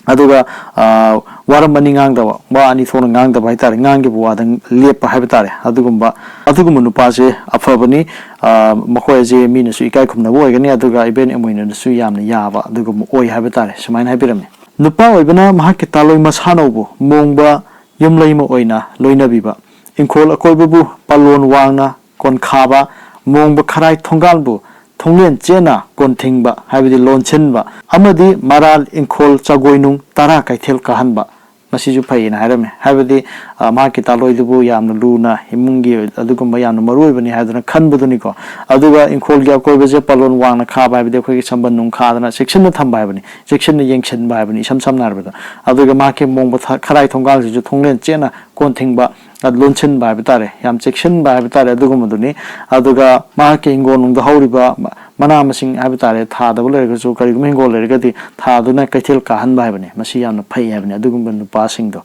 ꯑꯗꯨꯒ, ꯑ, ꯋꯥꯔꯝ ꯑꯅꯤ ꯉꯥꯡꯗꯕ, ꯋꯥ ꯑꯅꯤ ꯊꯣꯛꯅ ꯉꯥꯡꯗꯕ ꯍꯥꯏ ꯇꯥꯔꯦ, ꯉꯥꯡꯈꯤꯕ ꯋꯥꯗ ꯂꯦꯞꯄ ꯍꯥꯏꯕ ꯇꯥꯔꯦ꯫ ꯑꯗꯨꯒꯨꯝꯕ, ꯑꯗꯨꯒꯨꯝꯕ ꯅꯨꯄꯥꯁꯦ ꯑꯐꯕꯅꯤ꯫ ꯑ, ꯃꯈꯣꯏ ꯑꯁꯦ ꯃꯤꯅꯁꯨ ꯏꯀꯥꯏ ꯈꯨꯝꯅꯕ ꯑꯣꯏꯒꯅꯤ, ꯑꯗꯨꯒ ꯏꯕꯦꯟ ꯏꯃꯣꯏꯅꯨꯅꯁꯨ ꯌꯥꯝꯅ ꯌꯥꯕ ꯑꯗꯨꯒꯨꯝꯕ ꯑꯣꯏ ꯍꯥꯏꯕ ꯇꯥꯔꯦ꯫ ꯁꯨꯃꯥꯏꯅ ꯍꯥꯏꯕꯤꯔꯝꯃꯤ꯫ ꯅꯨꯄꯥ ꯑꯣꯏꯕꯅ ꯃꯍꯥꯛꯀꯤ ꯇꯥꯂꯣꯏ ꯃꯁꯥꯅꯧꯕꯨ ꯃꯣꯡꯕ ꯌꯨꯝꯂꯩꯃ ꯑꯣꯏꯅ ꯂꯣꯏꯅꯕꯤꯕ, ꯏꯪꯈꯣꯜ ꯑꯀꯣꯏꯕꯕꯨ ꯄꯥꯂꯣꯟ ꯋꯥꯡꯅ ꯀꯣꯟꯈꯥꯕ, ꯃꯣꯡꯕ ꯈꯔꯥꯏ ꯊꯣꯡꯒꯥꯜꯕꯨ ꯊꯣꯡꯂꯦꯟ ꯆꯦꯠꯅ ꯀꯣꯟꯊꯤꯡꯕ, ꯍꯥꯏꯕꯗꯤ ꯂꯣꯟꯁꯤꯟꯕ, ꯑꯃꯗꯤ ꯃꯔꯥꯜ ꯏꯪꯈꯣꯜ ꯆꯒꯣꯏꯅꯨꯡ ꯇꯔꯥ ꯀꯩꯊꯦꯜ ꯀꯥꯍꯟꯕ, ꯃꯁꯤꯁꯨ ꯐꯩꯌꯦꯅ ꯍꯥꯏꯔꯝꯃꯤ꯫ ꯍꯥꯏꯕꯗꯤ, ꯑ, ꯃꯍꯥꯛꯀꯤ ꯇꯥꯂꯣꯏꯗꯨꯕꯨ ꯌꯥꯝꯅ ꯂꯨꯅ, ꯏꯃꯨꯡꯒꯤ ꯑꯗꯨꯒꯨꯝꯕ ꯌꯥꯝꯅ ꯃꯔꯨ ꯑꯣꯏꯕꯅꯤ ꯍꯥꯏꯗꯨꯅ ꯈꯟꯕꯗꯨꯅꯤꯀꯣ꯫ ꯑꯗꯨꯒ ꯏꯪꯈꯣꯜꯒꯤ ꯑꯀꯣꯏꯕꯁꯦ ꯄꯥꯂꯣꯟ ꯋꯥꯡꯅ ꯈꯥꯕ, ꯍꯥꯏꯕꯗꯤ ꯑꯩꯈꯣꯏꯒꯤ ꯁꯝꯕꯟ ꯅꯨꯡ ꯈꯥꯗꯅ ꯆꯦꯛꯁꯤꯟꯅ ꯊꯝꯕ ꯍꯥꯏꯕꯅꯤ, ꯆꯦꯛꯁꯤꯟꯅ ꯌꯦꯡꯁꯤꯟꯕ ꯍꯥꯏꯕꯅꯤ, ꯏꯁꯝ ꯁꯝꯅ ꯍꯥꯏꯔꯕꯗ꯫ ꯑꯗꯨꯒ ꯃꯍꯥꯛꯀꯤ ꯃꯣꯡꯕ ꯊ-, ꯈꯔꯥꯏ ꯊꯣꯡꯒꯥꯜꯁꯤꯁꯨ ꯊꯣꯡꯂꯦꯟ ꯆꯦꯠꯅ ꯀꯣꯟꯊꯤꯡꯕ, ꯂꯣꯟꯁꯤꯟꯕ ꯍꯥꯏꯕ ꯇꯥꯔꯦ, ꯌꯥꯝ ꯆꯦꯛꯁꯤꯟꯕ ꯍꯥꯏꯕ ꯇꯥꯔꯦ, ꯑꯗꯨꯒꯨꯝꯕꯗꯨꯅꯤ꯫ ꯑꯗꯨꯒ ꯃꯍꯥꯛꯀꯤ ꯍꯤꯡꯒꯣꯜꯅꯨꯡꯗ ꯍꯧꯔꯤꯕ ꯃꯅꯥ ꯃꯁꯤꯡ ꯍꯥꯏꯕ ꯇꯥꯔꯦ, ꯊꯥꯗꯕ ꯂꯩꯔꯒꯁꯨ, ꯀꯔꯤꯒꯨꯝꯕ ꯍꯤꯡꯒꯣꯜ ꯂꯩꯔꯒꯗꯤ ꯊꯥꯗꯨꯅ ꯀꯩꯊꯦꯜ ꯀꯥꯍꯟꯕ ꯍꯥꯏꯕꯅꯤ꯫ ꯃꯁꯤ ꯌꯥꯝꯅ ꯐꯩ ꯍꯥꯏꯕꯅꯤ ꯑꯗꯨꯒꯨꯝꯕ ꯅꯨꯄꯥꯁꯤꯡꯗꯣ꯫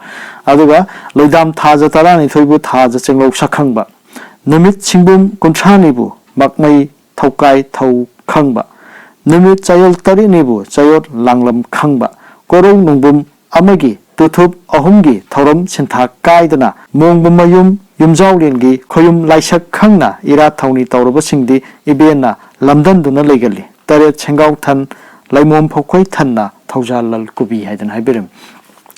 ꯑꯗꯨꯒ ꯂꯣꯏꯗꯥꯝ ꯊꯥꯖ ꯇꯔꯥꯅꯤꯊꯣꯏꯕꯨ ꯊꯥꯖ ꯆꯦꯡꯂꯧ ꯁꯛꯈꯪꯕ, ꯅꯨꯃꯤꯠ ꯁꯤꯡꯕꯨꯝ ꯀꯨꯟꯊ꯭ꯔꯥꯅꯤꯕꯨ ꯃꯛꯃꯩ ꯊꯧꯀꯥꯏ ꯊꯧ ꯈꯪꯕ, ꯅꯨꯃꯤꯠ ꯆꯌꯣꯜ ꯇꯔꯦꯠꯅꯤꯕꯨ ꯆꯌꯣꯜ ꯂꯥꯡꯂꯝ ꯈꯪꯕ, ꯀꯣꯔꯧ ꯅꯣꯡꯕꯨꯝ ꯑꯃꯒꯤ ꯇꯨꯊꯨꯞ ꯑꯍꯨꯝꯒꯤ ꯊꯧꯔꯝ ꯁꯤꯟꯊꯥ ꯀꯥꯏꯗꯅ ꯃꯣꯡꯕ ꯃꯌꯨꯝ ꯌꯨꯝꯖꯥꯎꯂꯦꯟꯒꯤ ꯈꯣꯌꯨꯝ ꯂꯥꯏꯁꯛ ꯈꯪꯅ ꯏꯔꯥꯠ ꯊꯧꯅꯤ ꯇꯧꯔꯕꯁꯤꯡꯗꯤ ꯏꯕꯦꯟꯅ ꯂꯝꯗꯝꯗꯨꯅ ꯂꯩꯒꯜꯂꯤ꯫ ꯇꯔꯦꯠ ꯁꯦꯡꯒꯥꯎ ꯊꯟ, ꯂꯩꯃꯣꯝ ꯐꯧꯈꯣꯏ ꯊꯟꯅ ꯊꯧꯖꯥꯜ ꯂꯜ ꯀꯨꯕꯤ ꯍꯥꯏꯗꯅ ꯍꯥꯏꯕꯤꯔꯝꯃꯤ꯫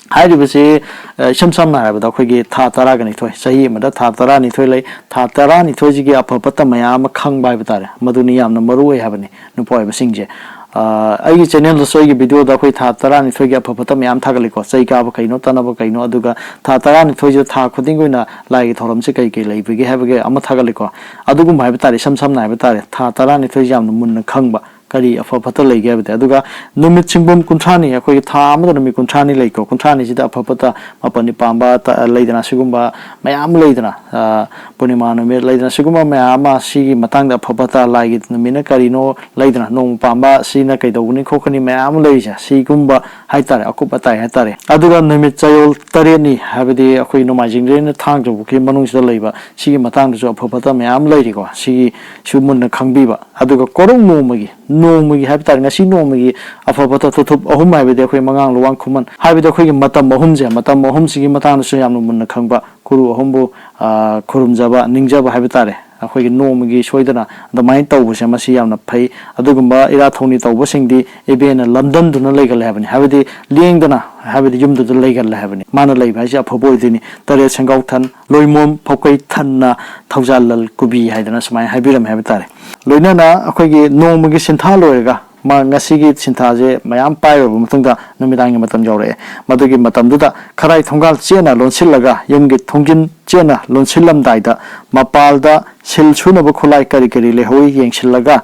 ꯍꯥꯏꯔꯤꯕꯁꯤ, ꯑ, ꯏꯁꯝ ꯁꯝꯅ ꯍꯥꯏꯔꯕꯗ ꯑꯩꯈꯣꯏꯒꯤ ꯊꯥ ꯇꯔꯥꯒ ꯅꯤꯊꯣꯏ, ꯆꯍꯤ ꯑꯃꯗ ꯊꯥ ꯇꯔꯥꯅꯤꯊꯣꯏ ꯂꯩ꯫ ꯊꯥ ꯇꯔꯥꯅꯤꯊꯣꯏꯁꯤꯒꯤ ꯑꯐ ꯐꯠꯇ ꯃꯌꯥꯝ ꯑꯃ ꯈꯪꯕ ꯍꯥꯏꯕ ꯇꯥꯔꯦ꯫ ꯃꯗꯨꯅꯤ ꯌꯥꯝꯅ ꯃꯔꯨ ꯑꯣꯏ ꯍꯥꯏꯕꯅꯤ ꯅꯨꯄꯥ ꯑꯣꯏꯕꯁꯤꯡꯁꯦ꯫ ꯑ, ꯑꯩꯒꯤ ꯆꯦꯅꯦꯜꯗꯁꯨ, ꯑꯩꯒꯤ ꯚꯤꯗꯤꯑꯣꯗ ꯑꯩꯈꯣꯏ ꯊꯥ ꯇꯔꯥꯅꯤꯊꯣꯏꯒꯤ ꯑꯐ ꯐꯠꯇ ꯃꯌꯥꯝ ꯊꯥꯒꯠꯂꯤꯀꯣ꯫ ꯆꯩ ꯀꯥꯕ ꯀꯩꯅꯣ, ꯇꯅꯕ ꯀꯩꯅꯣ, ꯑꯗꯨꯒ ꯊꯥ ꯇꯔꯥꯅꯤꯊꯣꯏꯁꯤꯗ ꯊꯥ ꯈꯨꯗꯤꯡꯒꯤ ꯑꯣꯏꯅ ꯂꯥꯏꯒꯤ ꯊꯧꯔꯝꯁꯦ ꯀꯩ ꯀꯩ ꯂꯩꯕꯒꯦ ꯍꯥꯏꯕꯒꯤ ꯑꯃ ꯊꯥꯒꯠꯂꯤꯀꯣ꯫ ꯑꯗꯨꯒꯨꯝꯕ ꯍꯥꯏꯕ ꯇꯥꯔꯦ, ꯏꯁꯝ ꯁꯝꯅ ꯍꯥꯏꯕ ꯇꯥꯔꯦ, ꯊꯥ ꯇꯔꯥꯅꯤꯊꯣꯏꯁꯤ ꯌꯥꯝꯅ ꯃꯨꯟꯅ ꯈꯪꯕ꯫ ꯀꯔꯤ ꯑꯐ ꯐꯠꯇ ꯂꯩꯒꯦ ꯍꯥꯏꯕꯗꯤ, ꯑꯗꯨꯒ ꯅꯨꯃꯤꯠ ꯁꯤꯡꯕꯨꯝ ꯀꯨꯟꯊ꯭ꯔꯥꯅꯤ, ꯑꯩꯈꯣꯏꯒꯤ ꯊꯥ ꯑꯃꯗ ꯅꯨꯃꯤꯠ ꯀꯨꯟꯊ꯭ꯔꯥꯅꯤꯁꯤꯗ ꯑꯐ ꯐꯠꯇ, ꯃꯥꯄꯟꯅꯤ ꯄꯥꯟꯕ ꯇ-, ꯂꯩꯗꯅ, ꯁꯤꯒꯨꯝꯕ ꯃꯌꯥꯝ ꯑꯃ ꯂꯩꯗꯅ, ꯑ, ꯄꯨꯔꯅꯤꯃꯥ ꯅꯨꯃꯤꯠ ꯂꯩꯗꯅ, ꯁꯤꯒꯨꯝꯕ ꯃꯌꯥꯝ ꯑꯃ, ꯁꯤꯒꯤ ꯃꯇꯥꯡꯗ ꯑꯐ ꯐꯠꯇ, ꯂꯥꯏꯒꯤ ꯅꯨꯃꯤꯠꯅ ꯀꯔꯤꯅꯣ ꯂꯩꯗꯅ, ꯅꯣꯡꯃ ꯄꯥꯟꯕ ꯁꯤꯅ ꯀꯩꯗꯧꯒꯅꯤ ꯈꯣꯠꯀꯅꯤ ꯃꯌꯥꯝ ꯑꯃ ꯂꯩꯔꯤꯁꯦ, ꯁꯤꯒꯨꯝꯕ ꯍꯥꯏꯇꯥꯔꯦ, ꯑꯀꯨꯞ ꯑꯇꯥꯏ ꯍꯥꯏꯇꯥꯔꯦ꯫ ꯑꯗꯨꯒ ꯅꯨꯃꯤꯠ ꯆꯌꯣꯜ ꯇꯔꯦꯠꯅꯤ ꯍꯥꯏꯕꯗꯤ ꯑꯩꯈꯣꯏ ꯅꯣꯡꯃꯥꯏꯖꯤꯡꯗꯩꯅ ꯊꯥꯡꯖ ꯐꯥꯎꯒꯤ ꯃꯅꯨꯡꯁꯤꯗ ꯂꯩꯕ, ꯁꯤꯒꯤ ꯃꯇꯥꯡꯗꯁꯨ ꯑꯐ ꯐꯠꯇ ꯃꯌꯥꯝ ꯂꯩꯔꯤꯀꯣ, ꯁꯤꯒꯤꯁꯨ ꯃꯨꯟꯅ ꯈꯪꯕꯤꯕ꯫ ꯑꯗꯨꯒ ꯀꯣꯔꯧ ꯅꯣꯡꯃꯒꯤ, ꯅꯣꯡꯃꯒꯤ ꯍꯥꯏꯕ ꯇꯥꯔꯦ, ꯉꯁꯤ ꯅꯣꯡꯃꯒꯤ ꯑꯐ ꯐꯠꯇ ꯊꯨꯊꯨꯞ ꯑꯍꯨꯝ ꯍꯥꯏꯕꯗꯤ ꯑꯩꯈꯣꯏ ꯃꯉꯥꯡ ꯂꯨꯋꯥꯡ ꯈꯨꯃꯟ ꯍꯥꯏꯕꯗꯤ ꯑꯩꯈꯣꯏꯒꯤ ꯃꯇꯝ ꯑꯍꯨꯝꯁꯦ, ꯃꯇꯝ ꯑꯍꯨꯝꯁꯤꯒꯤ ꯃꯇꯥꯡꯗꯁꯨ ꯌꯥꯝꯅ ꯃꯨꯟꯅ ꯈꯪꯕ, ꯒꯨꯔꯨ ꯑꯍꯨꯝꯕꯨ, ꯑ, ꯈꯨꯔꯨꯝꯖꯕ, ꯅꯤꯡꯖꯕ ꯍꯥꯏꯕ ꯇꯥꯔꯦ꯫ ꯑꯩꯈꯣꯏꯒꯤ ꯅꯣꯡꯃꯒꯤ ꯁꯣꯏꯗꯅ ꯑꯗꯨꯃꯥꯏꯅ ꯇꯧꯕꯁꯦ, ꯃꯁꯤ ꯌꯥꯝꯅ ꯐꯩ꯫ ꯑꯗꯨꯒꯨꯝꯕ ꯏꯔꯥꯠ ꯊꯧꯅꯤ ꯇꯧꯕꯁꯤꯡꯗꯤ ꯏꯕꯦꯟꯅ ꯂꯝꯗꯝꯗꯨꯅ ꯂꯩꯒꯜꯂꯦ ꯍꯥꯏꯕꯅꯤ, ꯍꯥꯏꯕꯗꯤ ꯂꯦꯡꯗꯅ, ꯍꯥꯏꯕꯗꯤ ꯌꯨꯝꯗꯨꯗ ꯂꯩꯒꯜꯂꯦ ꯍꯥꯏꯕꯅꯤ꯫ ꯃꯥꯅ ꯂꯩꯕ ꯍꯥꯏꯁꯦ ꯑꯐꯕ ꯑꯣꯏꯗꯣꯏꯅꯤ꯫ ꯇꯔꯦꯠ ꯁꯦꯡꯒꯥꯎ ꯊꯟ, ꯂꯣꯏꯃꯣꯝ ꯐꯧꯀꯩ ꯊꯟꯅ ꯊꯧꯖꯥꯜ ꯂꯜ ꯀꯨꯕꯤ ꯍꯥꯏꯗꯅ ꯁꯨꯃꯥꯏꯅ ꯍꯥꯏꯕꯤꯔꯝꯃꯦ ꯍꯥꯏꯕ ꯇꯥꯔꯦ꯫ ꯂꯣꯏꯅꯅ ꯑꯩꯈꯣꯏꯒꯤ ꯅꯣꯡꯃꯒꯤ ꯁꯤꯟꯊꯥ ꯂꯣꯏꯔꯒ, ꯃꯥ ꯉꯁꯤꯒꯤ ꯁꯤꯟꯊꯥꯁꯦ ꯃꯌꯥꯝ ꯄꯥꯏꯔꯨꯔꯕ ꯃꯇꯨꯡꯗ ꯅꯨꯃꯤꯗꯥꯡꯒꯤ ꯃꯇꯝ ꯌꯧꯔꯛꯑꯦ꯫ ꯃꯗꯨꯒꯤ ꯃꯇꯝꯗꯨꯗ ꯈꯔꯥꯏ ꯊꯣꯡꯒꯥꯜ ꯆꯦꯠꯅ ꯂꯣꯟꯁꯤꯜꯂꯒ, ꯌꯨꯝꯒꯤ ꯊꯣꯡꯖꯤꯟ ꯆꯦꯠꯅ ꯂꯣꯟꯁꯤꯜꯂꯝꯗꯥꯏꯗ, ꯃꯄꯥꯜꯗ ꯁꯤꯜ ꯁꯨꯅꯕ ꯈꯨꯠꯂꯥꯏ ꯀꯔꯤ ꯀꯔꯤ ꯂꯩꯍꯧꯏ ꯌꯦꯡꯁꯤꯜꯂꯒ,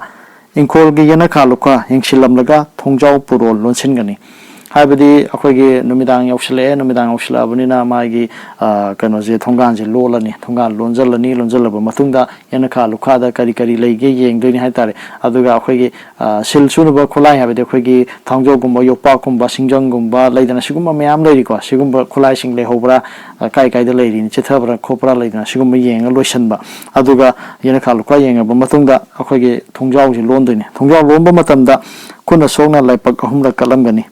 ꯏꯪꯈꯣꯜꯒꯤ ꯌꯦꯅꯈꯥ ꯂꯨꯈꯥ ꯌꯦꯡꯁꯤꯜꯂꯝꯂꯒ ꯊꯣꯡꯖꯥꯎ ꯄꯨꯔꯣꯜ ꯂꯣꯟꯁꯤꯟꯒꯅꯤ꯫ ꯍꯥꯏꯕꯗꯤ ꯑꯩꯈꯣꯏꯒꯤ ꯅꯨꯃꯤꯗꯥꯡ ꯌꯧꯁꯤꯜꯂꯛꯑꯦ, ꯅꯨꯃꯤꯗꯥꯡ ꯌꯧꯁꯤꯜꯂꯛꯑꯕꯅꯤꯅ ꯃꯥꯒꯤ, ꯑ, ꯀꯩꯅꯣꯁꯦ, ꯊꯣꯡꯒꯥꯟꯁꯦ ꯂꯣꯜꯂꯅꯤ꯫ ꯊꯣꯡꯒꯥꯟ ꯂꯣꯟꯁꯤꯜꯂꯅꯤ, ꯂꯣꯟꯁꯤꯜꯂꯕ ꯃꯇꯨꯡꯗ ꯌꯦꯅꯈꯥ ꯂꯨꯈꯥꯗ ꯀꯔꯤ ꯀꯔꯤ ꯂꯩꯒꯦ ꯌꯦꯡꯗꯣꯏꯅꯤ ꯍꯥꯏꯇꯥꯔꯦ꯫ ꯑꯗꯨꯒ ꯑꯩꯈꯣꯏꯒꯤ, ꯑ, ꯁꯤꯜ ꯁꯨꯅꯕ ꯈꯨꯠꯂꯥꯏ, ꯍꯥꯏꯕꯗꯤ ꯑꯩꯈꯣꯏꯒꯤ ꯊꯥꯡꯖꯧꯒꯨꯝꯕ, ꯌꯣꯄꯥꯛꯀꯨꯝꯕ, ꯁꯤꯡꯖꯪꯒꯨꯝꯕ ꯂꯩꯗꯅ, ꯁꯤꯒꯨꯝꯕ ꯃꯌꯥꯝ ꯂꯩꯔꯤꯀꯣ꯫ ꯁꯤꯒꯨꯝꯕ ꯈꯨꯠꯂꯥꯏꯁꯤꯡ ꯂꯩꯍꯧꯕ꯭ꯔꯥ, ꯑ, ꯀꯥꯏ ꯀꯥꯏꯗ ꯂꯩꯔꯤꯅꯤ, ꯆꯤꯊꯕ꯭ꯔꯥ ꯈꯣꯠꯄ꯭ꯔꯥ ꯂꯩꯗꯅ, ꯁꯤꯒꯨꯝꯕ ꯌꯦꯡꯉ ꯂꯣꯏꯁꯤꯟꯕ꯫ ꯑꯗꯨꯒ ꯌꯦꯅꯈꯥ ꯂꯨꯈꯥ ꯌꯦꯡꯉꯕ ꯃꯇꯨꯡꯗ ꯑꯩꯈꯣꯏꯒꯤ ꯊꯣꯡꯖꯥꯎꯁꯤ ꯂꯣꯟꯗꯣꯏꯅꯤ꯫ ꯊꯣꯡꯖꯥꯎ ꯂꯣꯟꯕ ꯃꯇꯝꯗ ꯈꯨꯠꯅ ꯁꯣꯛꯅ ꯂꯥꯏꯕꯛ ꯑꯍꯨꯝꯂꯛ ꯀꯠꯂꯝꯒꯅꯤ꯫